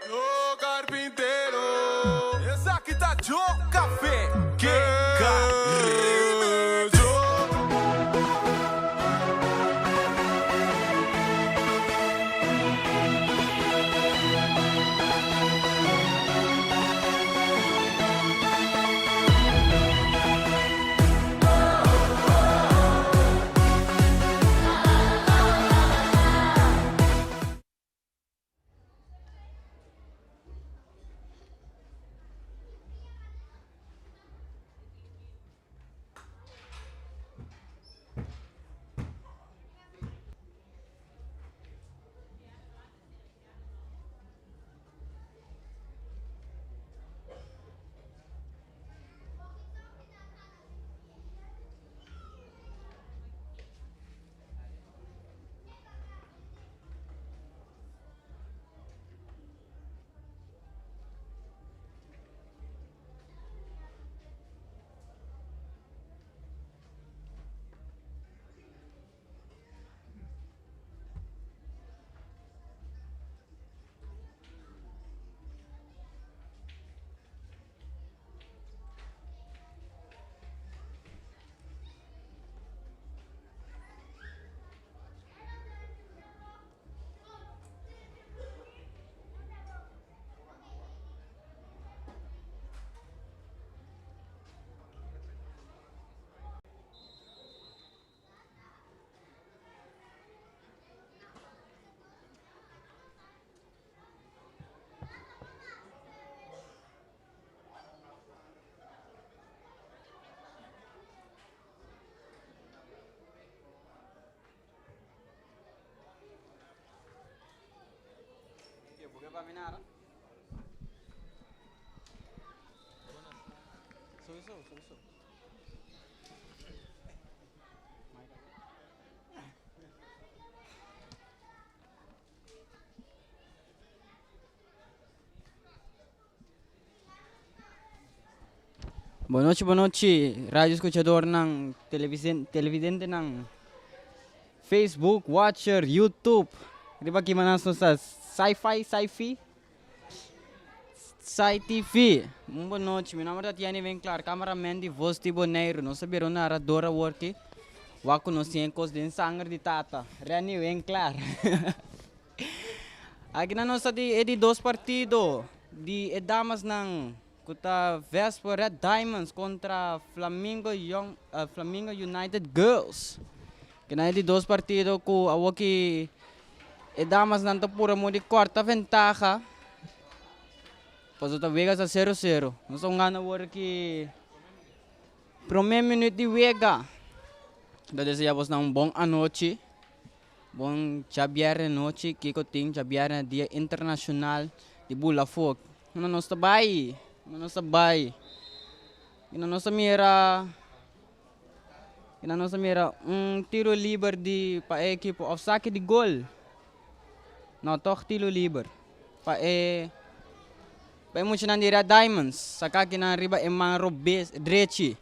Yo carpintero. Esaki ta Joe Café. Ke Caribe. Bon nochi bon nochi radio escuchadornan televidentenan. Facebook Watcher, YouTube. Riba ki manas nos ta Sci-Fi, Sci-Fi, Sci-TV. Un bon nochi, mi nomber ta Tiani Winklaar, cameraman di Voz di Boneiru. Nos ta bira un narrador awor ki wak ku nos tin e kos den sanger di tata, Renny Winklaar. Aki nan nos ta di e di dos partido di e damasnan ku ta Vespo Red Diamonds kontra Flamingo Young Flamingo United Girls. Kinan e di dos partido ku awoki e damasnan ta pura moe di kòrta ventaha pasobra ta wega sa sero sero. Nos ta hungando awor ki promé minüt di wega. Ta desea bosnan un bon anochi. Bon djabièrnè nochi, kiko tin djabièrnè dia internashonal di bula afó? Unda nos ta bai? Unda nos ta bai? Unda nos ta mira unda nos ta mira un tiro liber di pa e ekipo òf sake di gol? No, tòg tiro liber pa e pa e muchanan di Red Diamonds. Saka akinan riba e man robes drechi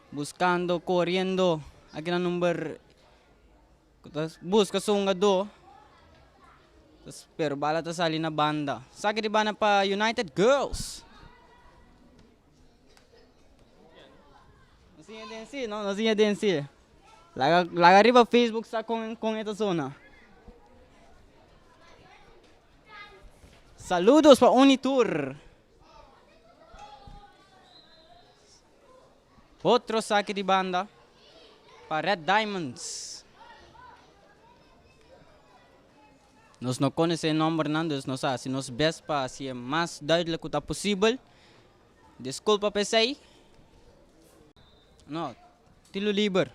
buskando koriendo akinan number Ku ta buska su hungadó, pero bala ta sali na banda. Saki di banda pa United Girls. No siña den si, no, no siña den si. Laga, laga riba Facebook sa kon, kon e ta sona. Saludos pa Unitur. Otro sake di banda pa Red Diamonds. Nos no conoce e nombernan, dus nos a haci nos best pa haci e mas duidelijk cu ta posibel. Disculpa pa esey. No, tiro liber.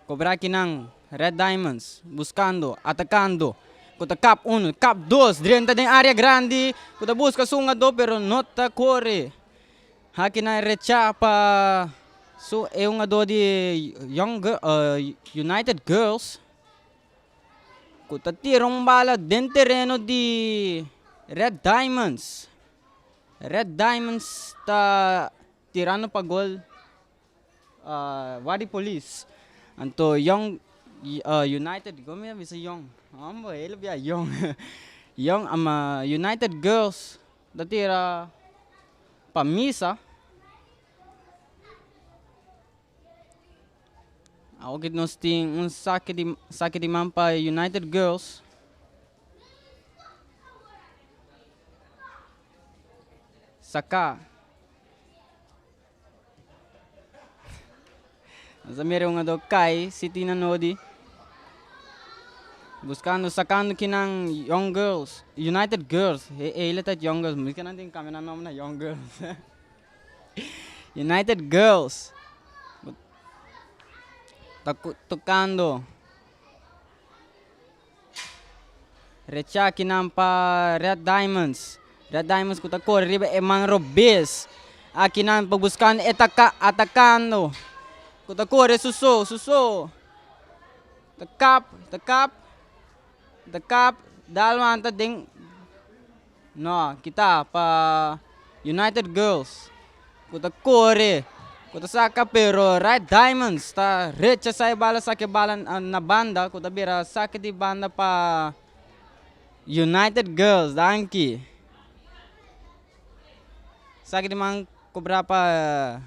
Cobra akinan Red Diamonds buscando, atacando. Cu ta kap uno, kap dos, drenta den area grandi. Cu ta busca su hungador pero no ta core. Hakinan recha pa su e hungador di Young United Girls cu ta tira un bala den tereno di Red Diamonds. Red Diamonds ta tirando pa gol Wadi Police. Anto Young United, como mi a bisa Young? Homber, el a bia Young. Young United Girls ta tira pa misa. Awor ki nos tin un sake di sake di man pa United Girls. Saka. Nos a mira un ado kai siti na nodi. Buscando, sacando kinan Young Girls, United Girls. E hele tijd Young Girls. Miskien nan tin cambia nan nomber na Young Girls. United Girls. Ta tocando. Recha kinan pa Red Diamonds. Red Diamonds ku ta kore riba e man robes. Akinan pa buskando e ta atakando. Ku ta kore su so, su so. Ta kap, ta kap, ta kap. Dalman ta den. No, kita pa United Girls ku ta kore, ku ta saka pero Red Diamonds ta rechasá e bala, saka e bala na banda ku ta bira saka di banda pa United Girls. Danki. Saka di man kobra pa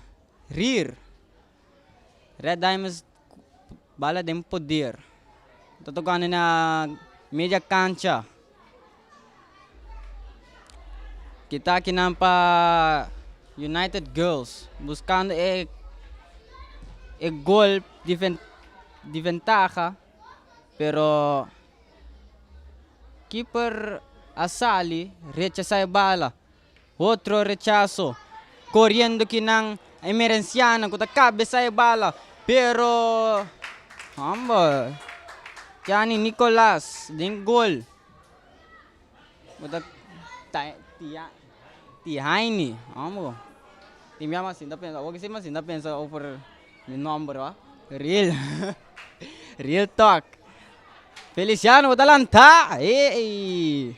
Rier. Red Diamonds bala den poder. Ta tokando na media kancha. Kita akinan pa United Girls buscando e e gol di di ventaha pero keeper a sali rechasa e bala. Otro rechaso. Coriendo kinan Emerenciana cu ta cabeza e bala pero homber Gianni Nicolas den gol. Bo ta Tihaini homber tin bia mas sinta pensa awor ki si mas sinta pensa over mi nomber wa real real talk Feliciano bo ta lanta ey.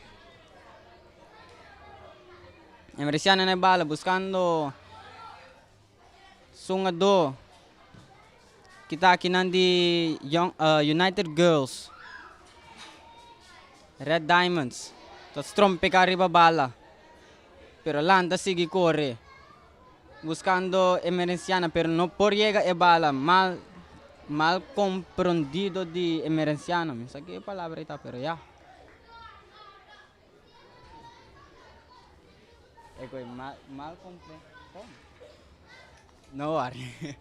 Emerenciano na e bala buscando su hungador. Kita akinan di Young, United Girls. Red Diamonds ta strompica riba bala, pero Lan ta sigui core buscando Emerenciana, pero no por yega e bala. Mal, mal comprondido di Emerenciana. Mi sa ki e palabra ei ta, pero ya. E koe mal, mal compre, kon? No worry.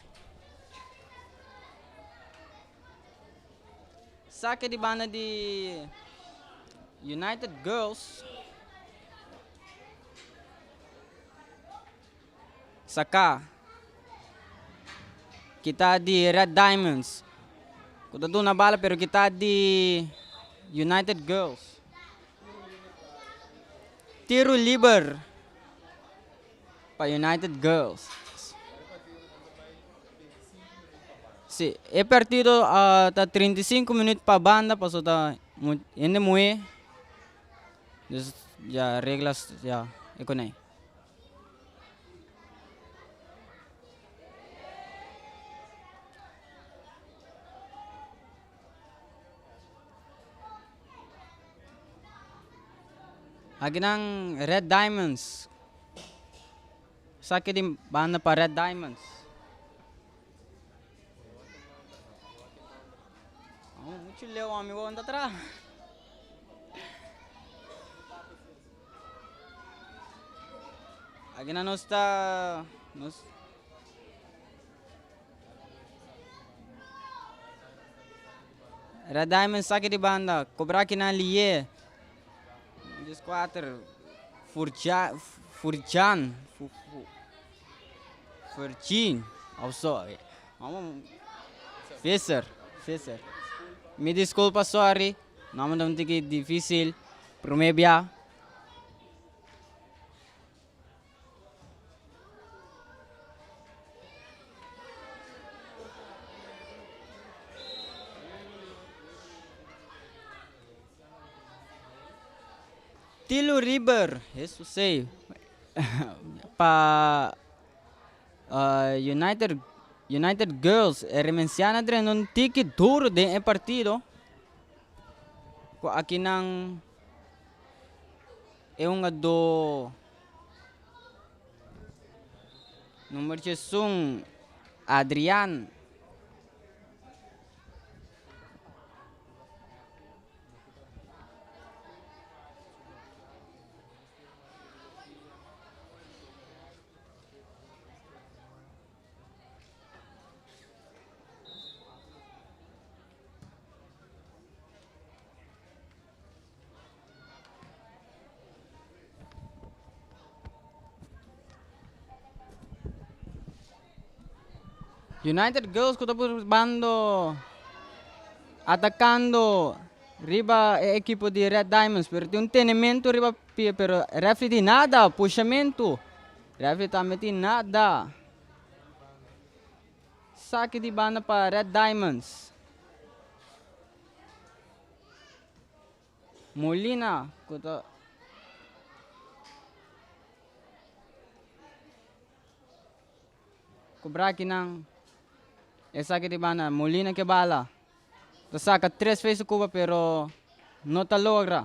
Sake di banda di United Girls. Saka kita di Red Diamonds. Ku ta duna bala pero kita di United Girls. Tiro liber pa United Girls. Sí, e partido ta 35 minuut pa banda paso ta hende muhé. Dus ya reglas ya e konei. Akinan Red Diamonds. Sake di banda pa Red Diamonds. Oh, mucho leu amigo, anda atrás. Akinan nos ta nos Red Diamonds sake di banda, kobra kinan liye. 14 Furja Furjan Fu Fu Furchin of so. Visser, Visser. Mi disculpa sorry, nomber ta un tiki dificil, prome bia. Tilo Riber, Jesus ey, pa United United Girls e remenciana drenta un tiki duro den e partido ku akinan E hungadó number 11, Adrian. United Girls ku ta bando atakando riba e ekipo di Red Diamonds pero tin un tenemento riba pia pero refri di nada pushamentu refri tambe tin nada saki di banda pa Red Diamonds. Molina ku ta ku brakinan esaki di banda Molina ke bala ta saka tres ves su kuba pero no ta logra.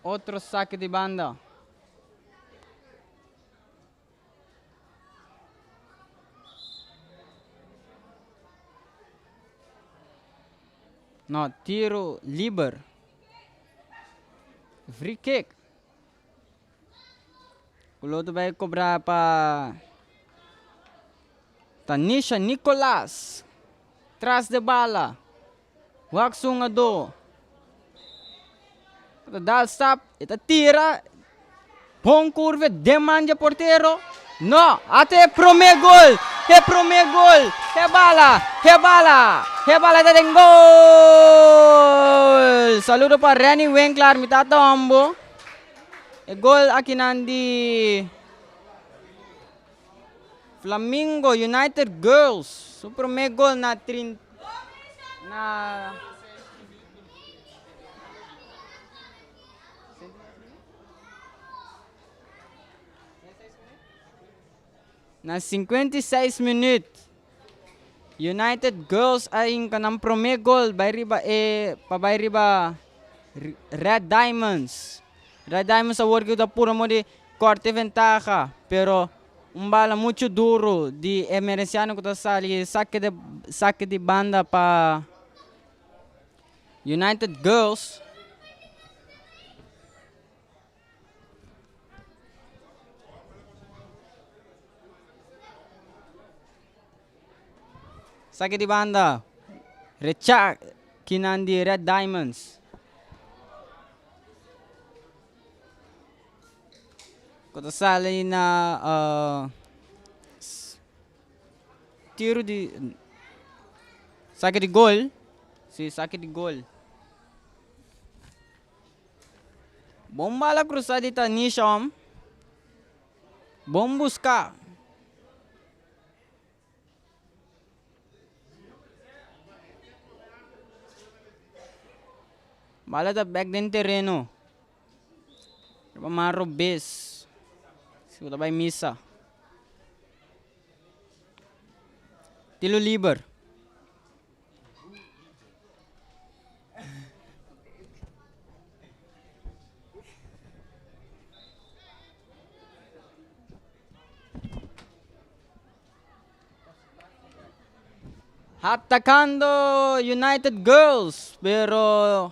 Otro saki di banda. No, tiro liber. Free kick. Kuloto bai cobra pa Tanisha Nicolas. Tras de bala. Wak su hungadó. Ta dal stap, e ta tira. Bon curve den man dje portero. No, ata e prome gol! E prome gol! E bala! E bala! E bala ta den gol! Saludo pa Renny Winklar, mi tata hombo. E gol akinan di Flamingo United Girls su prome gol na trin na Na 56 minuut United Girls a hinka nan prome gol bai riba e pa bai riba Red Diamonds. Red Diamonds awor ki ta pura modi korte ventaha pero un bala mucho duro di e Merenciano ku ta sali sake de sake di banda pa United Girls. Saki di banda. Recha kinan di Red Diamonds. Ku ta sali na tiro di saki di gol. Si saki di gol. Bon bala krusa di Tanisha hom. Bon buska. Bala ta bek den tereno. Riba man robes. Si bo ta bai misa. Tiro liber. Atacando United Girls, pero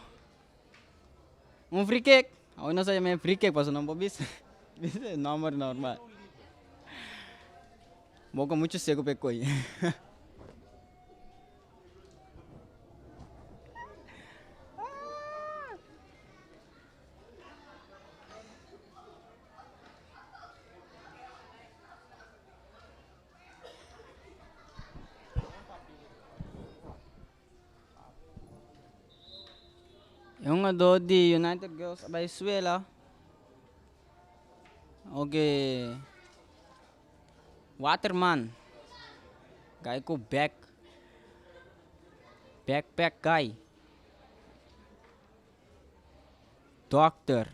un free kick. Awe nos a yama e free kick pasobra no por bisa bisa e nomber normal. Boca mucho seco pa e koe. E hungadó di United Girls a bai suela. Oke. Waterman. Guy ku back. Backpack guy. Doctor.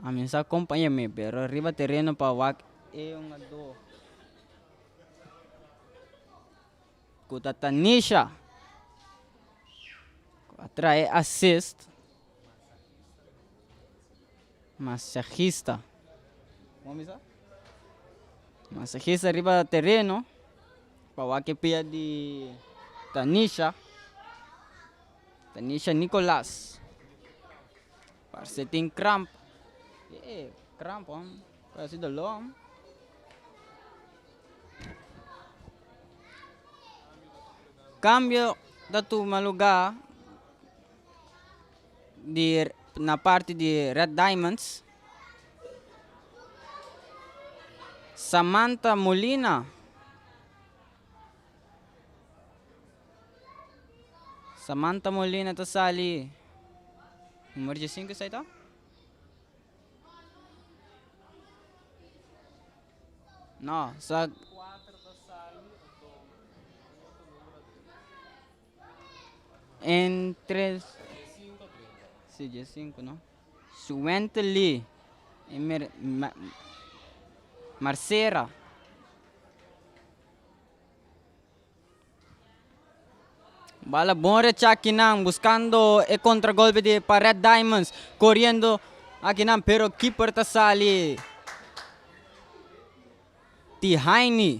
A mi sa compaña mi pero riba tereno pa wak e hungadó. Ku ta Tanisha. Ku a trae assist. Masajista. Como bisa? Masajista riba tereno. Pa wak e pia di Tanisha. Tanisha Nicolas. Parse tin kramp. E kramp hom. Parse doló hom. Kambio ta tuma lugá di na parti di Red Diamonds. Samantha Molina. Samantha Molina ta sali numero diesinku esei ta? No, sa. En tres. Si, diesinku, no? Suwente Lee en mer, ma, Marcera. Bala bon recha akinan buscando e contragolpe di pa Red Diamonds coriendo akinan pero keeper ta sali Tihaini.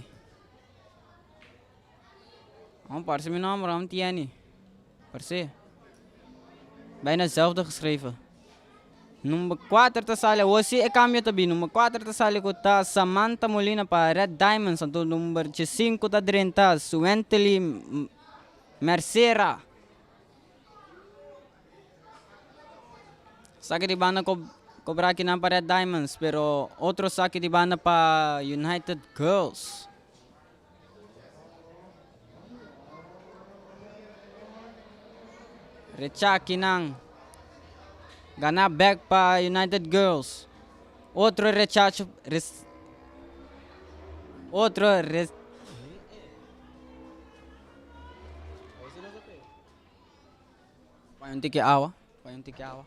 Oh, parece mi nomber, om Tiani. Parece. Bijna hetzelfde geschreven. Number 4 ta sali awor si e cambio ta bin. Number 4 ta sali cu ta Samantha Molina pa Red Diamonds. Anto number 5 ta drenta Suentely Mercera. Saki di banda co cobra akinan pa Red Diamonds pero otro saki di banda pa United Girls. Rechakinan gana bek pa United Girls. Otro rechacho res otro res Pon un tiki awa, pon un tiki awa.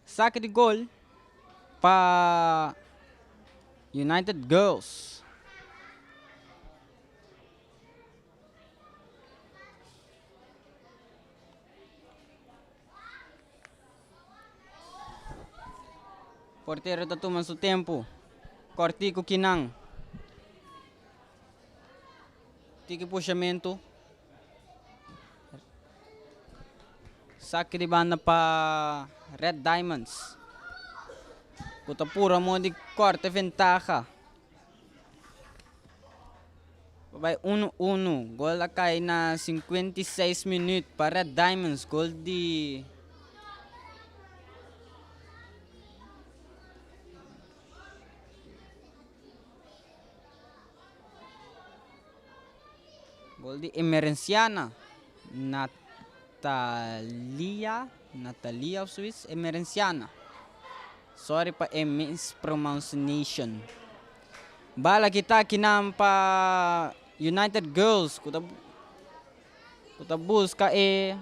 Sake di gol. pa United Girls. Portero ta tuma su tempu. Kòrtiku kinan. Tiki pushamentu. Saki di banda pa Red Diamonds. Ku ta pura modo di kòrta e ventaha. Pa bai unu unu. Gol a kai na 56 minüt pa Red Diamonds. Gol di Gol di Emerenciana. Natalia, Natalia of zoiets, Emerenciana. Sorry pa e mispronunciation. Bala kita kinan pa United Girls ku ta ku ta buska e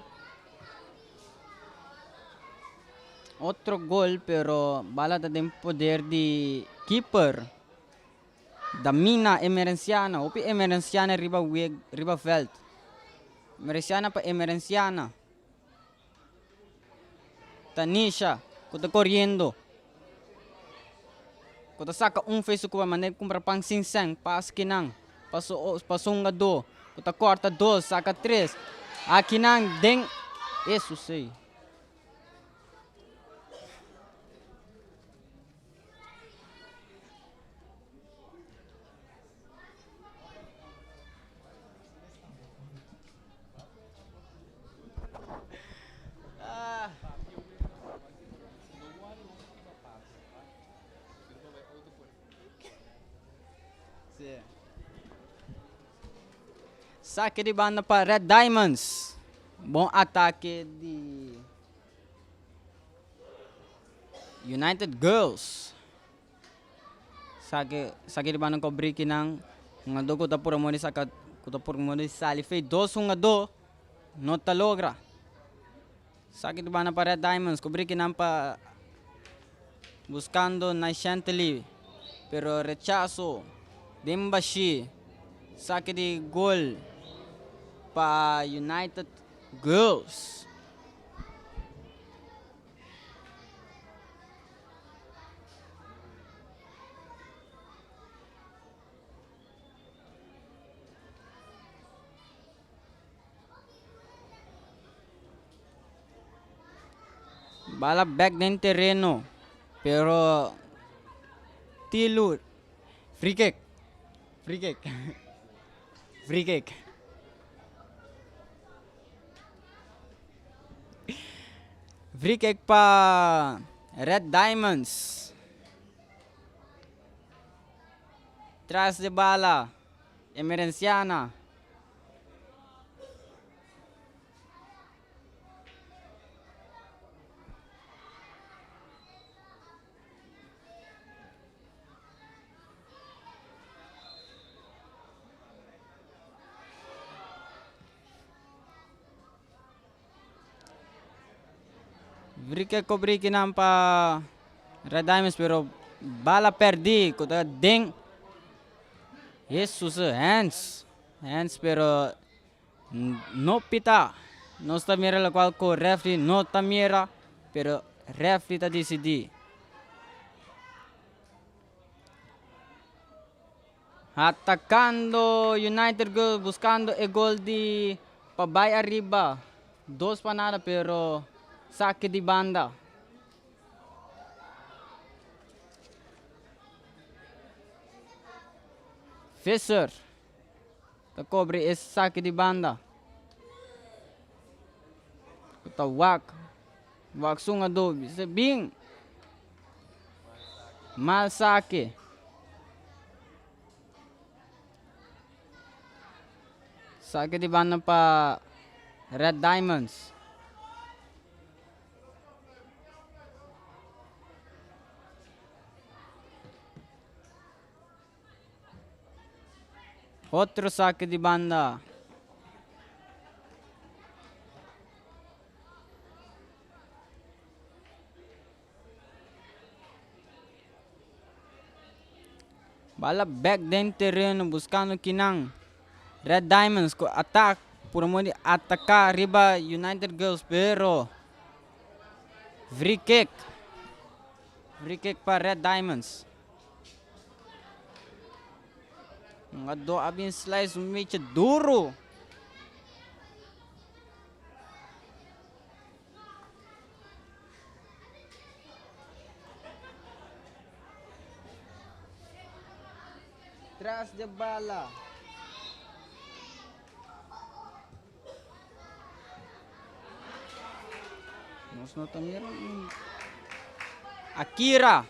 otro gol pero bala ta den poder di keeper Damina Emerenciana. Hopi Emerenciana riba weg riba veld. Emerenciana pa Emerenciana. Tanisha ku ta koriendo ku ta saka un fe su kuba manda e kumpra pan sin sèn pas kinan paso paso un gadó ku ta kòrta dos saka tres akinan den esus ei. Sake di banda pa Red Diamonds. Bon atake di United Girls. Sake sake di banda kobri kinan hungadó ku ta pura modi saka ku ta pura modi sali fei dos hungadó no ta logra. Sake di banda pa Red Diamonds kobri kinan pa buskando Naishantely pero rechaso den bashí sake di gol pa United Girls. Bala bek den tereno pero Tilu free kick free kick free kick. Free kick pa Red Diamonds. Tras di bala Emerenciana. Brike ko brikinan pa Red Diamonds pero bala perdi ku ta den Jesus hands hands pero no pita nos ta mira lokual ku refri no ta mira pero refri ta disidi. Atacando United Girls buscando e gol di pa bay ariba. Dos pa nada pero saque di banda. Visser ta cobre e saque di banda. Ta wak. Wak sun adobe. Bin. Mal sake. Sake di banda pa Red Diamonds. Otro sake di banda. Bala bek den tereno buscando kinan Red Diamonds cu atak puro modo di ataca riba United Girls pero free kick. Free kick pa Red Diamonds. Hungador a bin slice un mecha duro. Tras de bala. Nos no ta mira un Akira.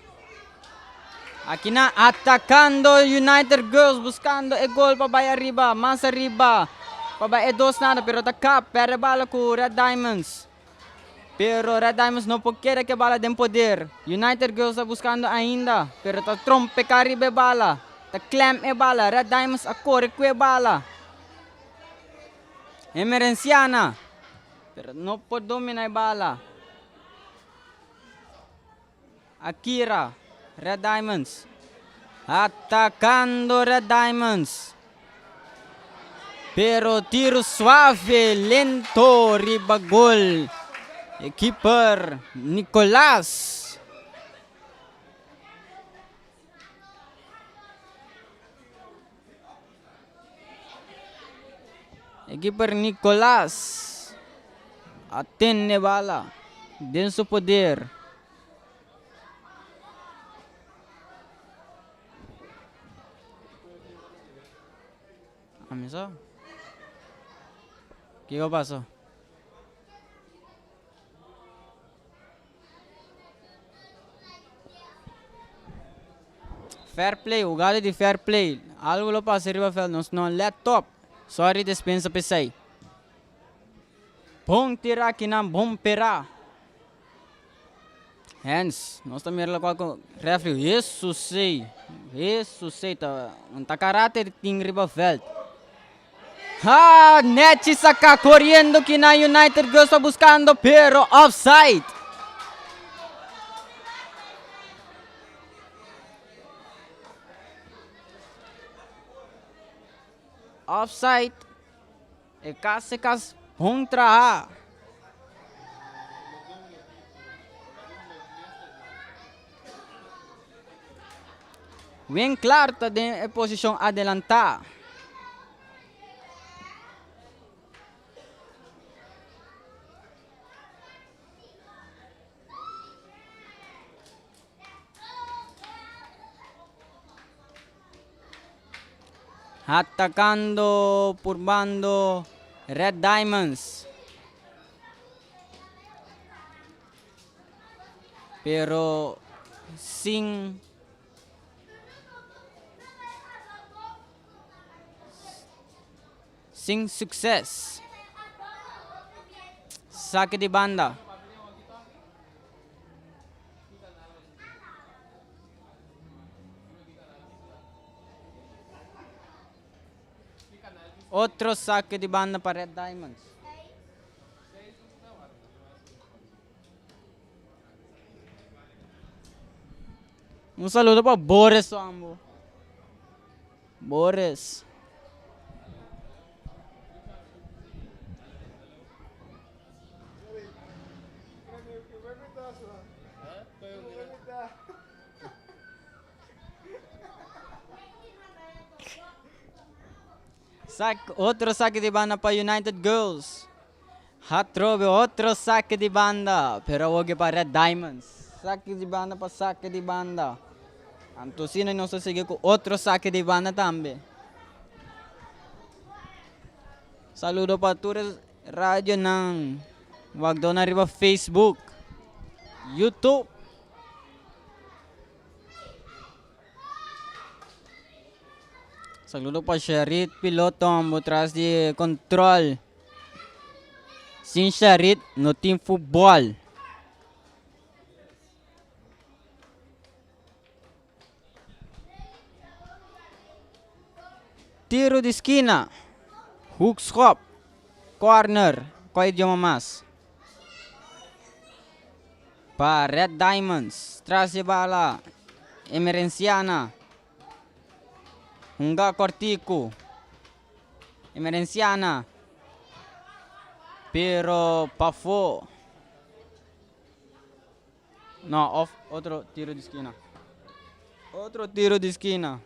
Akina atacando United Girls buscando e gol pa bay arriba, mas arriba. Pa bay e dos nada, pero ta kap, perde bala cu Red Diamonds. Pero Red Diamonds no por keda ke bala den poder. United Girls ta buscando ainda, pero ta trompeca riba e bala. Ta klem e bala. Red Diamonds a core cu e bala. Emerenciana, pero no por domina e bala. Akira, Red Diamonds. Atacando Red Diamonds. Pero tiro suave, lento riba gol. E keeper Nicolas. E keeper Nicolas a tene bala den su poder. Ami sa. Kiko pasa? Fair play, hugada di fair play. Algo lo pasa riba veld, nos no let top. Sorry despensa p'esei. Bon tira kinan, bon pera. Hens, nos ta mira lokual ku refri, Hesus ei, Hesus ei, ta un ta karate tin riba veld. Ha! Nechi saka koriendo kinan United Girls ta buskando pero offside. Offside. E kas e kas bon traha. Winklar ta den e posishon adelantá. Atacando purbando Red Diamonds. Pero sin sin succes. Saque di banda. Otro saque di banda pa Red Diamonds. Un saludo pa Boris Sambo. Boris. Sak, otro saque di banda pa United Girls. Atrobe otro saque di banda, pero awor ke pa Red Diamonds. Saque di banda pa saque di banda. Anto asina nos ta sigui ku otro saque di banda tambe. Saludo pa tur e radionan wak dona riba Facebook, YouTube. Saludo pa Sherit Piloto ambo tras di control. Sin Sherit no tin futbol. Tiro di skina. Hoekschop. Corner. Kua idioma mas? Pa Red Diamonds. Tras di bala. Emerenciana. Hunga kòrtiku. Emerenciana. Pero pafó. No, of otro tiro di skina. Otro tiro di skina.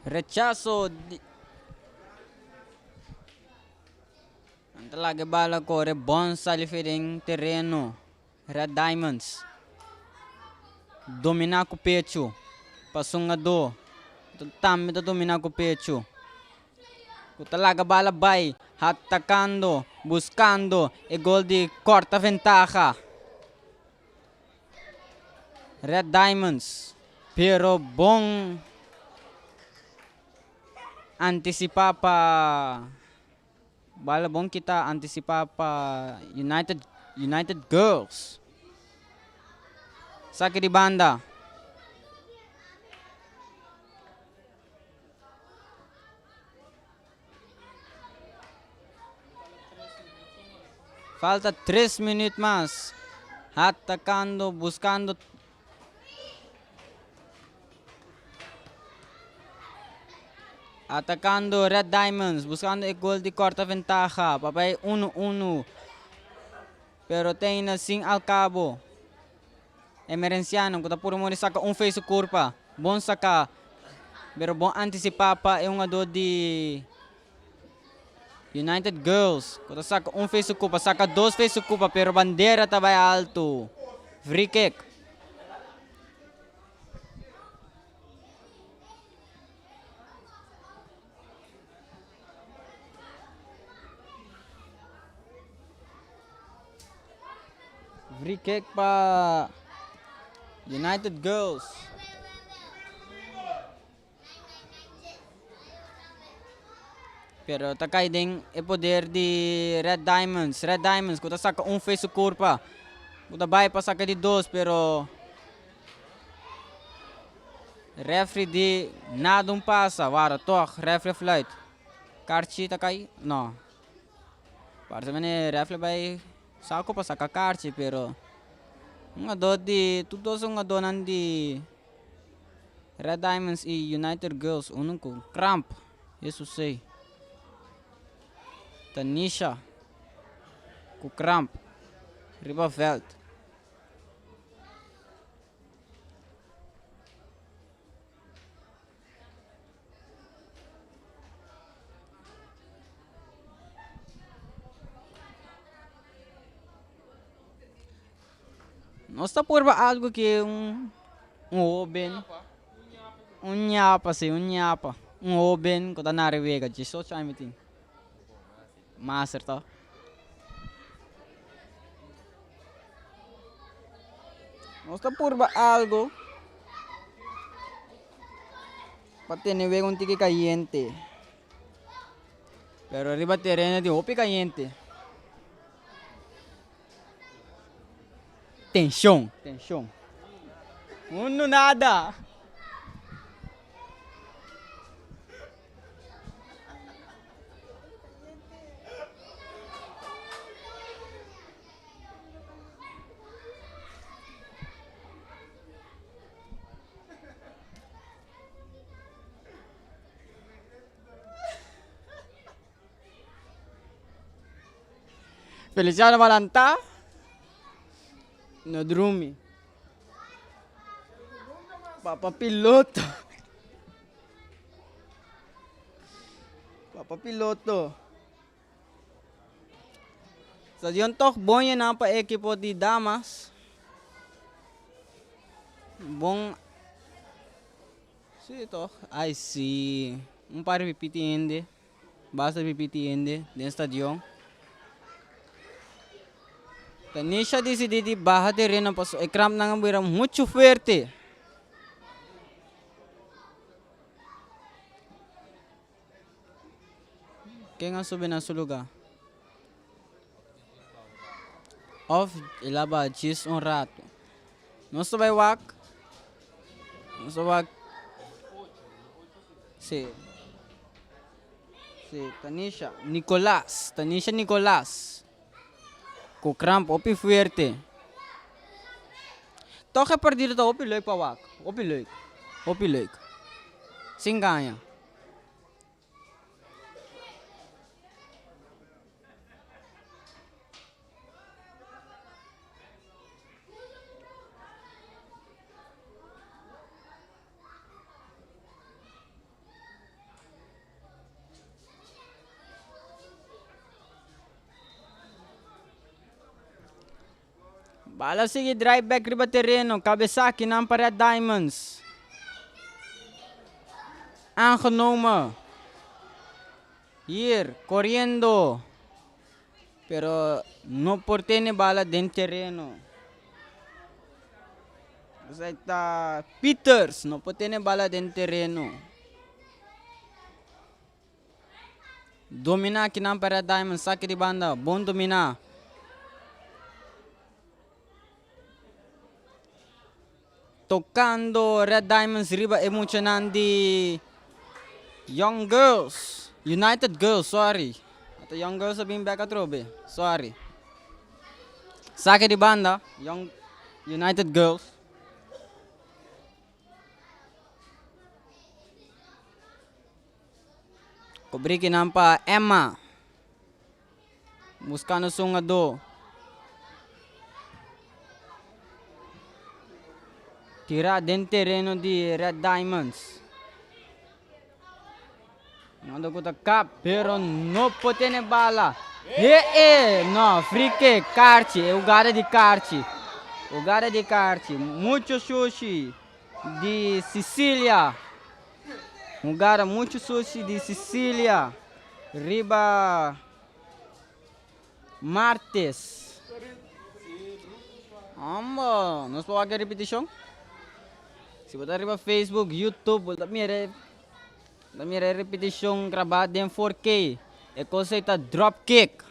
Rechaso di Nan ta laga e bala kore bon sali fe den tereno. Red Diamonds domina ku pechu pa sungadó tambe ta domina ku pechu ku ta laga bala bai atakando buskando e gol di kòrta ventaha Red Diamonds pero bon antisipá pa. Bala bon kita anticipa pa United United Girls. Saki di banda. Falta 3 minuut mas. Atacando, buscando Atacando Red Diamonds, buscando e gol di corta ventaha pa bay uno uno. Pero te ainda sin al cabo. Emerenciano cu ta puru muri saca un fey su curpa. Bon saca, pero bon anticipa pa e hungador di United Girls cu ta saca un fey su curpa, saca dos fey su curpa, pero bandera ta bay alto. Free kick. Free kick pa United Girls. Pero ta kai den e poder di Red Diamonds. Red Diamonds ku ta saka un fe su kurpa. Ku ta bai pa saka di dos pero refri di nada un pasa. Wara tog refri a fluit. Karchi ta kai? No. Parse mene refri bai sako pa saka karchi pero un adó di tur dos un adónan di Red Diamonds y United Girls unu cu cramp Jesus ey Tanisha cu cramp riba veld. Nos ta purba algo ke un un hoben, un ñapa si, un ñapa, un hoben ku ta na Rewega, diesocho aña mi tin, master to. Nos ta purba algo pa tene wega un tiki kayente, pero riba tereno tin hopi kayente. Tenshon, tenshon. Uno nada. Feliciano Balanta no drumi. Papa piloto. Papa piloto. Stadion toch bon llená pa ekipo di damas. Bon. Sí toch. Ay sí. Un par di pipiti hende. Basta pipiti hende den stadion. Tanisha disidí di baha tereno pasobra e krampnan a bira muchu fuerte. Ken a subi na su lugá? Òf el a baha djis un ratu. Nos ta bai wak, nos ta wak, sí, sí, Tanisha Nicolas, Tanisha Nicolas ku kramp hopi fuerte. Tòg e partido ta hopi leuk pa wak, hopi leuk, hopi leuk, sin gaña. Bala sigui draai bek riba tereno. Kabesa kinan pa Red Diamonds. Aangenomen. Hier, corriendo. Pero no por tene bala den tereno. Esaki ta Peters, no por tene bala den tereno. Dominá kinan pa Red Diamonds, saki di banda, bon dominá. Tocando Red Diamonds riba e muchanan di Young Girls, United Girls, sorry. Ata Young Girls a bin bek atrobe, sorry. Saki di banda, Young United Girls. Kobrikinan pa Emma. Buskando su hungadó. Tirá den tereno di Red Diamonds. Hungadó ku ta kap, pero no por tene bala. He e! No, free kick, karchi, e hugada di karchi. Hugada di karchi. Mucho shushi di Sicilia. Hugada mucho shushi di Sicilia riba Martes. Hombo, nos por wak e ripitishon? Si bo ta riba Facebook, YouTube, bo ta mira e, bo ta mira e ripitishon grabá den 4K. E kos ei ta drop kick.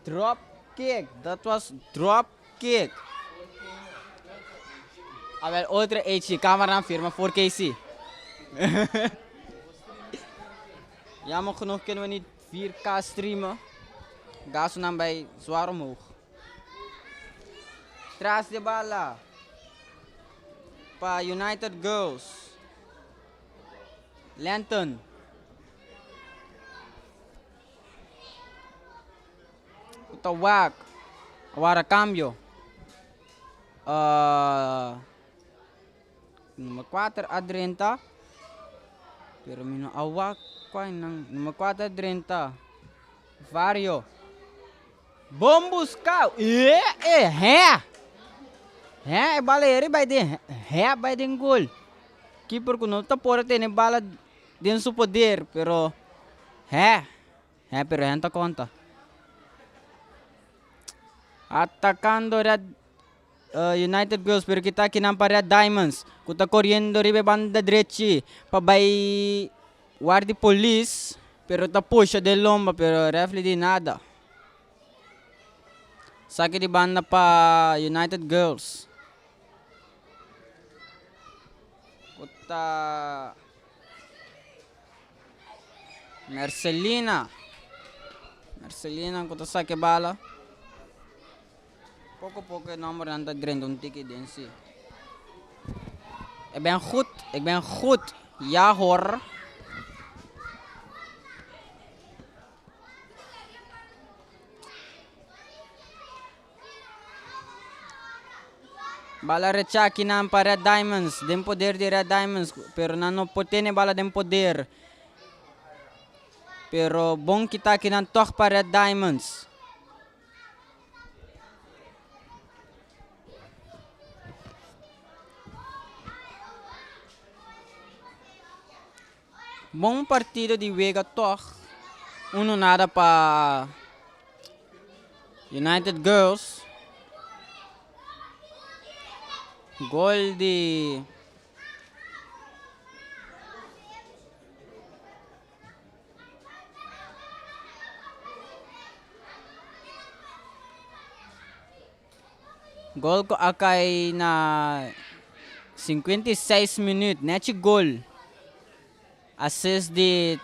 Drop kick, dat was drop kick. Awel otro HD cameranan firma 4K si. Jammer genoeg kunnen we niet 4K streamen. Gastonan bay zwaar omhoog. Tras de bala pa United Girls. Lenton. Ku ta wak awara kambio. Number 4 a drenta. Pero mi no a wak kua nan. Number 4 a drenta. Vario. Bon buska. E e he. He e bala eri bai den he bai den gol. Keeper ku no ta por a tene bala den su poder pero he he pero hen ta konta. Atakando Red United Girls pero kita kinan pa Red Diamonds ku ta koriendo riba e banda drechi pa bai wardi polis pero ta pusha den lomba pero refli di nada. Saki di banda pa United Girls ku ta Mercelina Mercelina ku ta saka e bala. Poko poko e nombernan ta drenta un tiki den si. Ik ben goed, ik ben goed. Ja hoor. Bala recha akinan pa Red Diamonds, den poder di Red Diamonds, pero nan no por tene bala den poder. Pero bon kita akinan tog pa Red Diamonds. Bon partido di wega tog. Uno nada pa United Girls. Gol di Gol ku a kai na 56 minuut, nechi gol. Assist di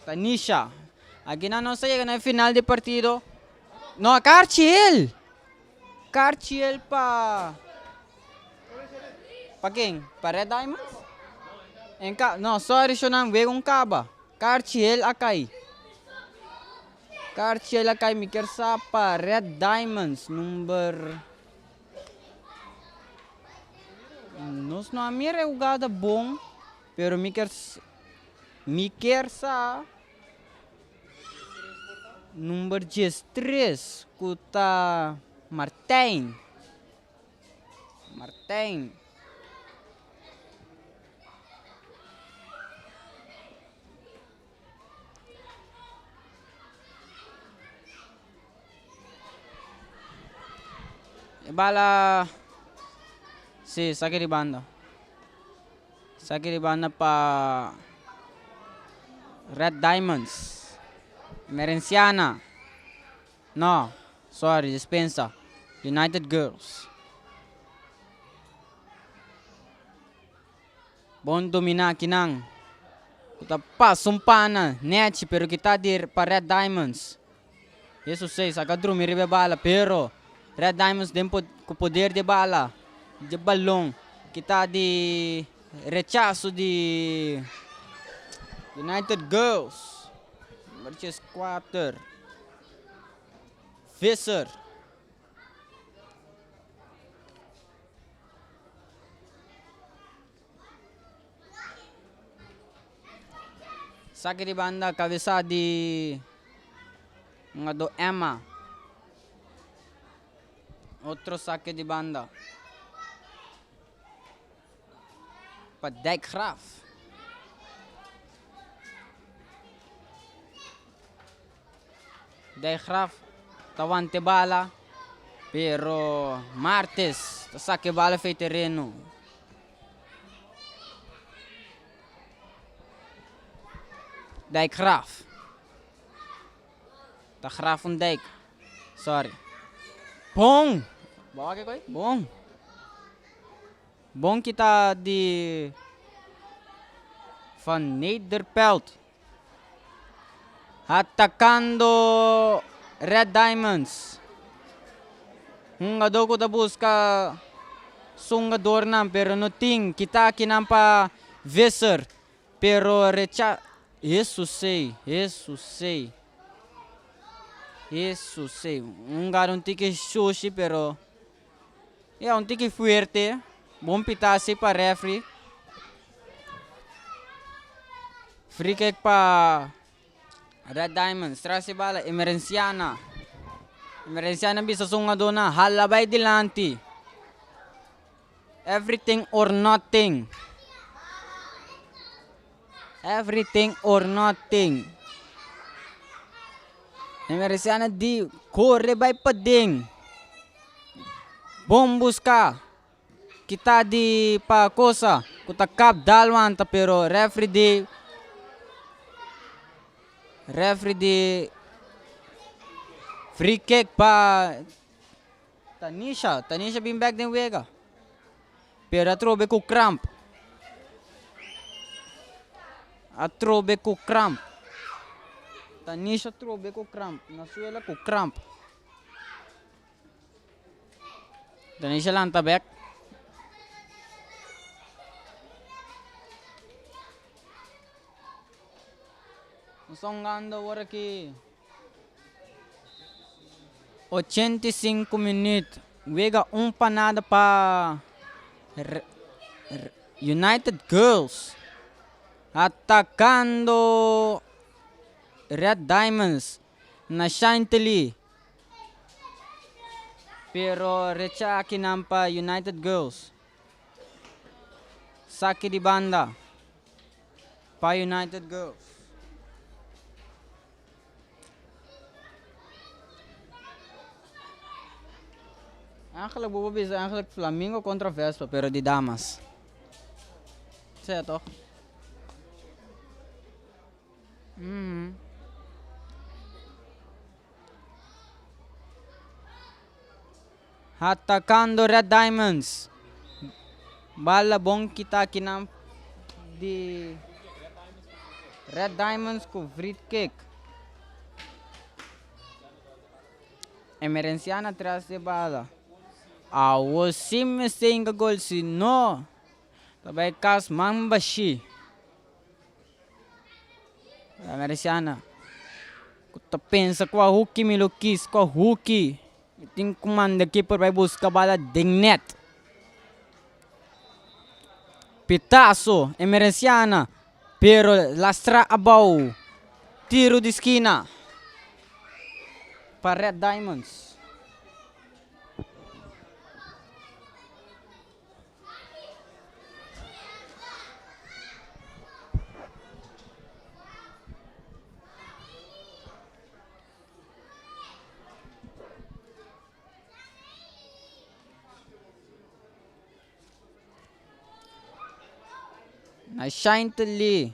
Tanisha. Akinan nos ta yega na e final di partido. No, Karchiel! Karchiel pa pa ken? Pa Red Diamonds? En ka no, sorry shonan, wega un kaba. Karchiel a kai. Karchiel a kai, mi kier sa pa Red Diamonds number Nos no a mira e hugada bon, pero mi kier mi kier sa number 13 ku ta Martijn. Martijn. E bala si saki di banda. Saki di banda pa Red Diamonds. Emerenciana. No, sorry, dispensa. United Girls. Bon dominá kinan ku ta pasa un pana nèchi pero kita di pa Red Diamonds. Hesus sei saka drumi riba e bala pero Red Diamonds den ku poder di e bala di e balon kita di rechaso di United Girls. Number 14 Visser. Saki di banda kabesa di hungadó Emma. Otro sake di banda pa Dijkgraaf. Dijkgraaf ta wanta e bala, pero Martes ta saka e bala fei tereno. Dijkgraaf. Ta Graaf un dijk. Sorry. Bon! Bo wak e koi? Bon! Bon kita di Van Nederpelt. Atacando Red Diamonds. Hungador ku ta buska su hungadornan pero no tin. Kita akinan pa Visser pero recha Hesus sey, Hesus sey, Hesus sey. Un hungador un tiki shushi pero ya un tiki fuerte. Bon pita así pa refri. Free kick pa Red Diamonds. Tras e bala Emerenciana. Emerenciana bisa su hungadónan hala bai dilanti. Everything or nothing. Everything or nothing. Emerenciana di kore bai paden. Bon buska. Kita di pa cosa cu ta kap dal wanta pero refri di refri di free kick pa Tanisha. Tanisha bin bek den wega pero atrobe cu kramp. Atrobe cu kramp. Tanisha atrobe cu kramp. Na suela cu kramp. Tanisha lanta bek. Nos ta hungando awor aki 85 minuut. Wega un pa nada pa United Girls. Atacando Red Diamonds na Chantilly. Pero recha akinan pa United Girls. Saki di banda pa United Girls. Eigenlijk bo por bisa eigenlijk Flamingo kontra Vespa pero di damas. Sea toch? Atacando Red Diamonds. Bala bon kita akinan di Red Diamonds ku free kick. Emerenciana tras di bala. Awo si mester hinka gol si no ta bai kas man bashi. Emerenciana ku ta pensa kua huki mi lo kis kua huki mi tin ku manda keeper bai buska bala den net. Pitaso Emerenciana pero lastra abou tiro di skina pa Red Diamonds. Na Shine Lee.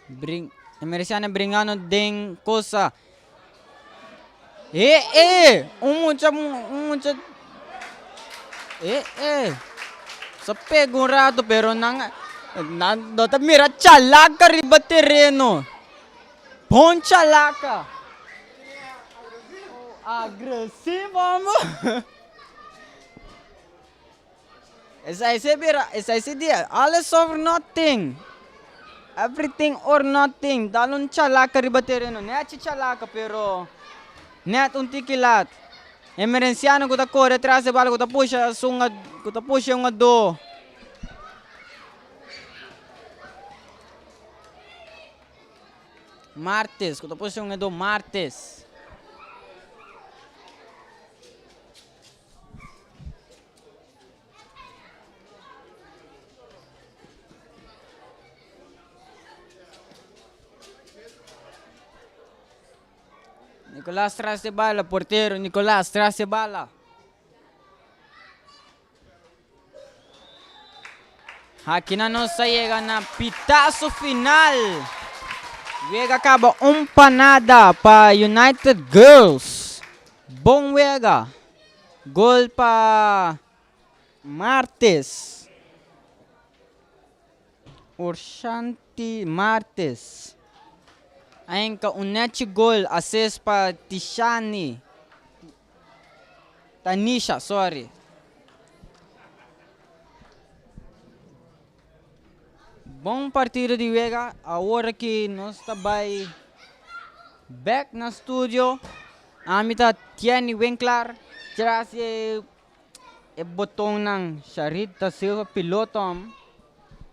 Bring, Emereciana bringando den cosa. Eh, eh, un mucha, un mucha. Eh, eh. Sa pega un rato, pero nan, nan no ta mira chalaca riba terreno. Bon chalaca. Agresivo, amo. Esai se bira, esai se dia, alles or nothing. Everything or nothing. Dal un chalaca riba tereno. Nechi chalaca, pero net un tiki lat. Emerenciano ku ta kore tras de bala, ku ta pusha sunga, ku ta pusha un ado. Martes, ku ta pusha un ado Martes. Nicolas tras de bala, portero Nicolas tras de bala. Aki nos a yega na pitazo final. Wega kaba un pa nada pa United Girls. Bon wega. Gol pa Martes. Orshanti Martes. Ainka un nechi gol assist pa Tishani. Tanisha, sorry. Bon partido di wega. Awor aki nos ta bai back na studio. Ami ta Tieni Winklar. Tras e e botonnan Sharita Silva piloto.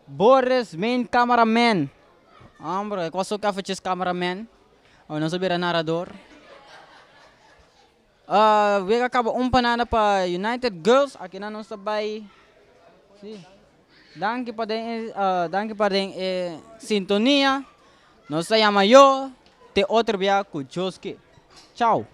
Boris main cameraman. Hombre, ik was ook eventjes cameraman. Oh, nos a bira narrador. Wega kaba un pa nada pa United Girls. Akinan nos ta bai. Si. Danki pa den danki pa den e sintonia. Nos ta yama yo te otro bia ku Joske. Chao.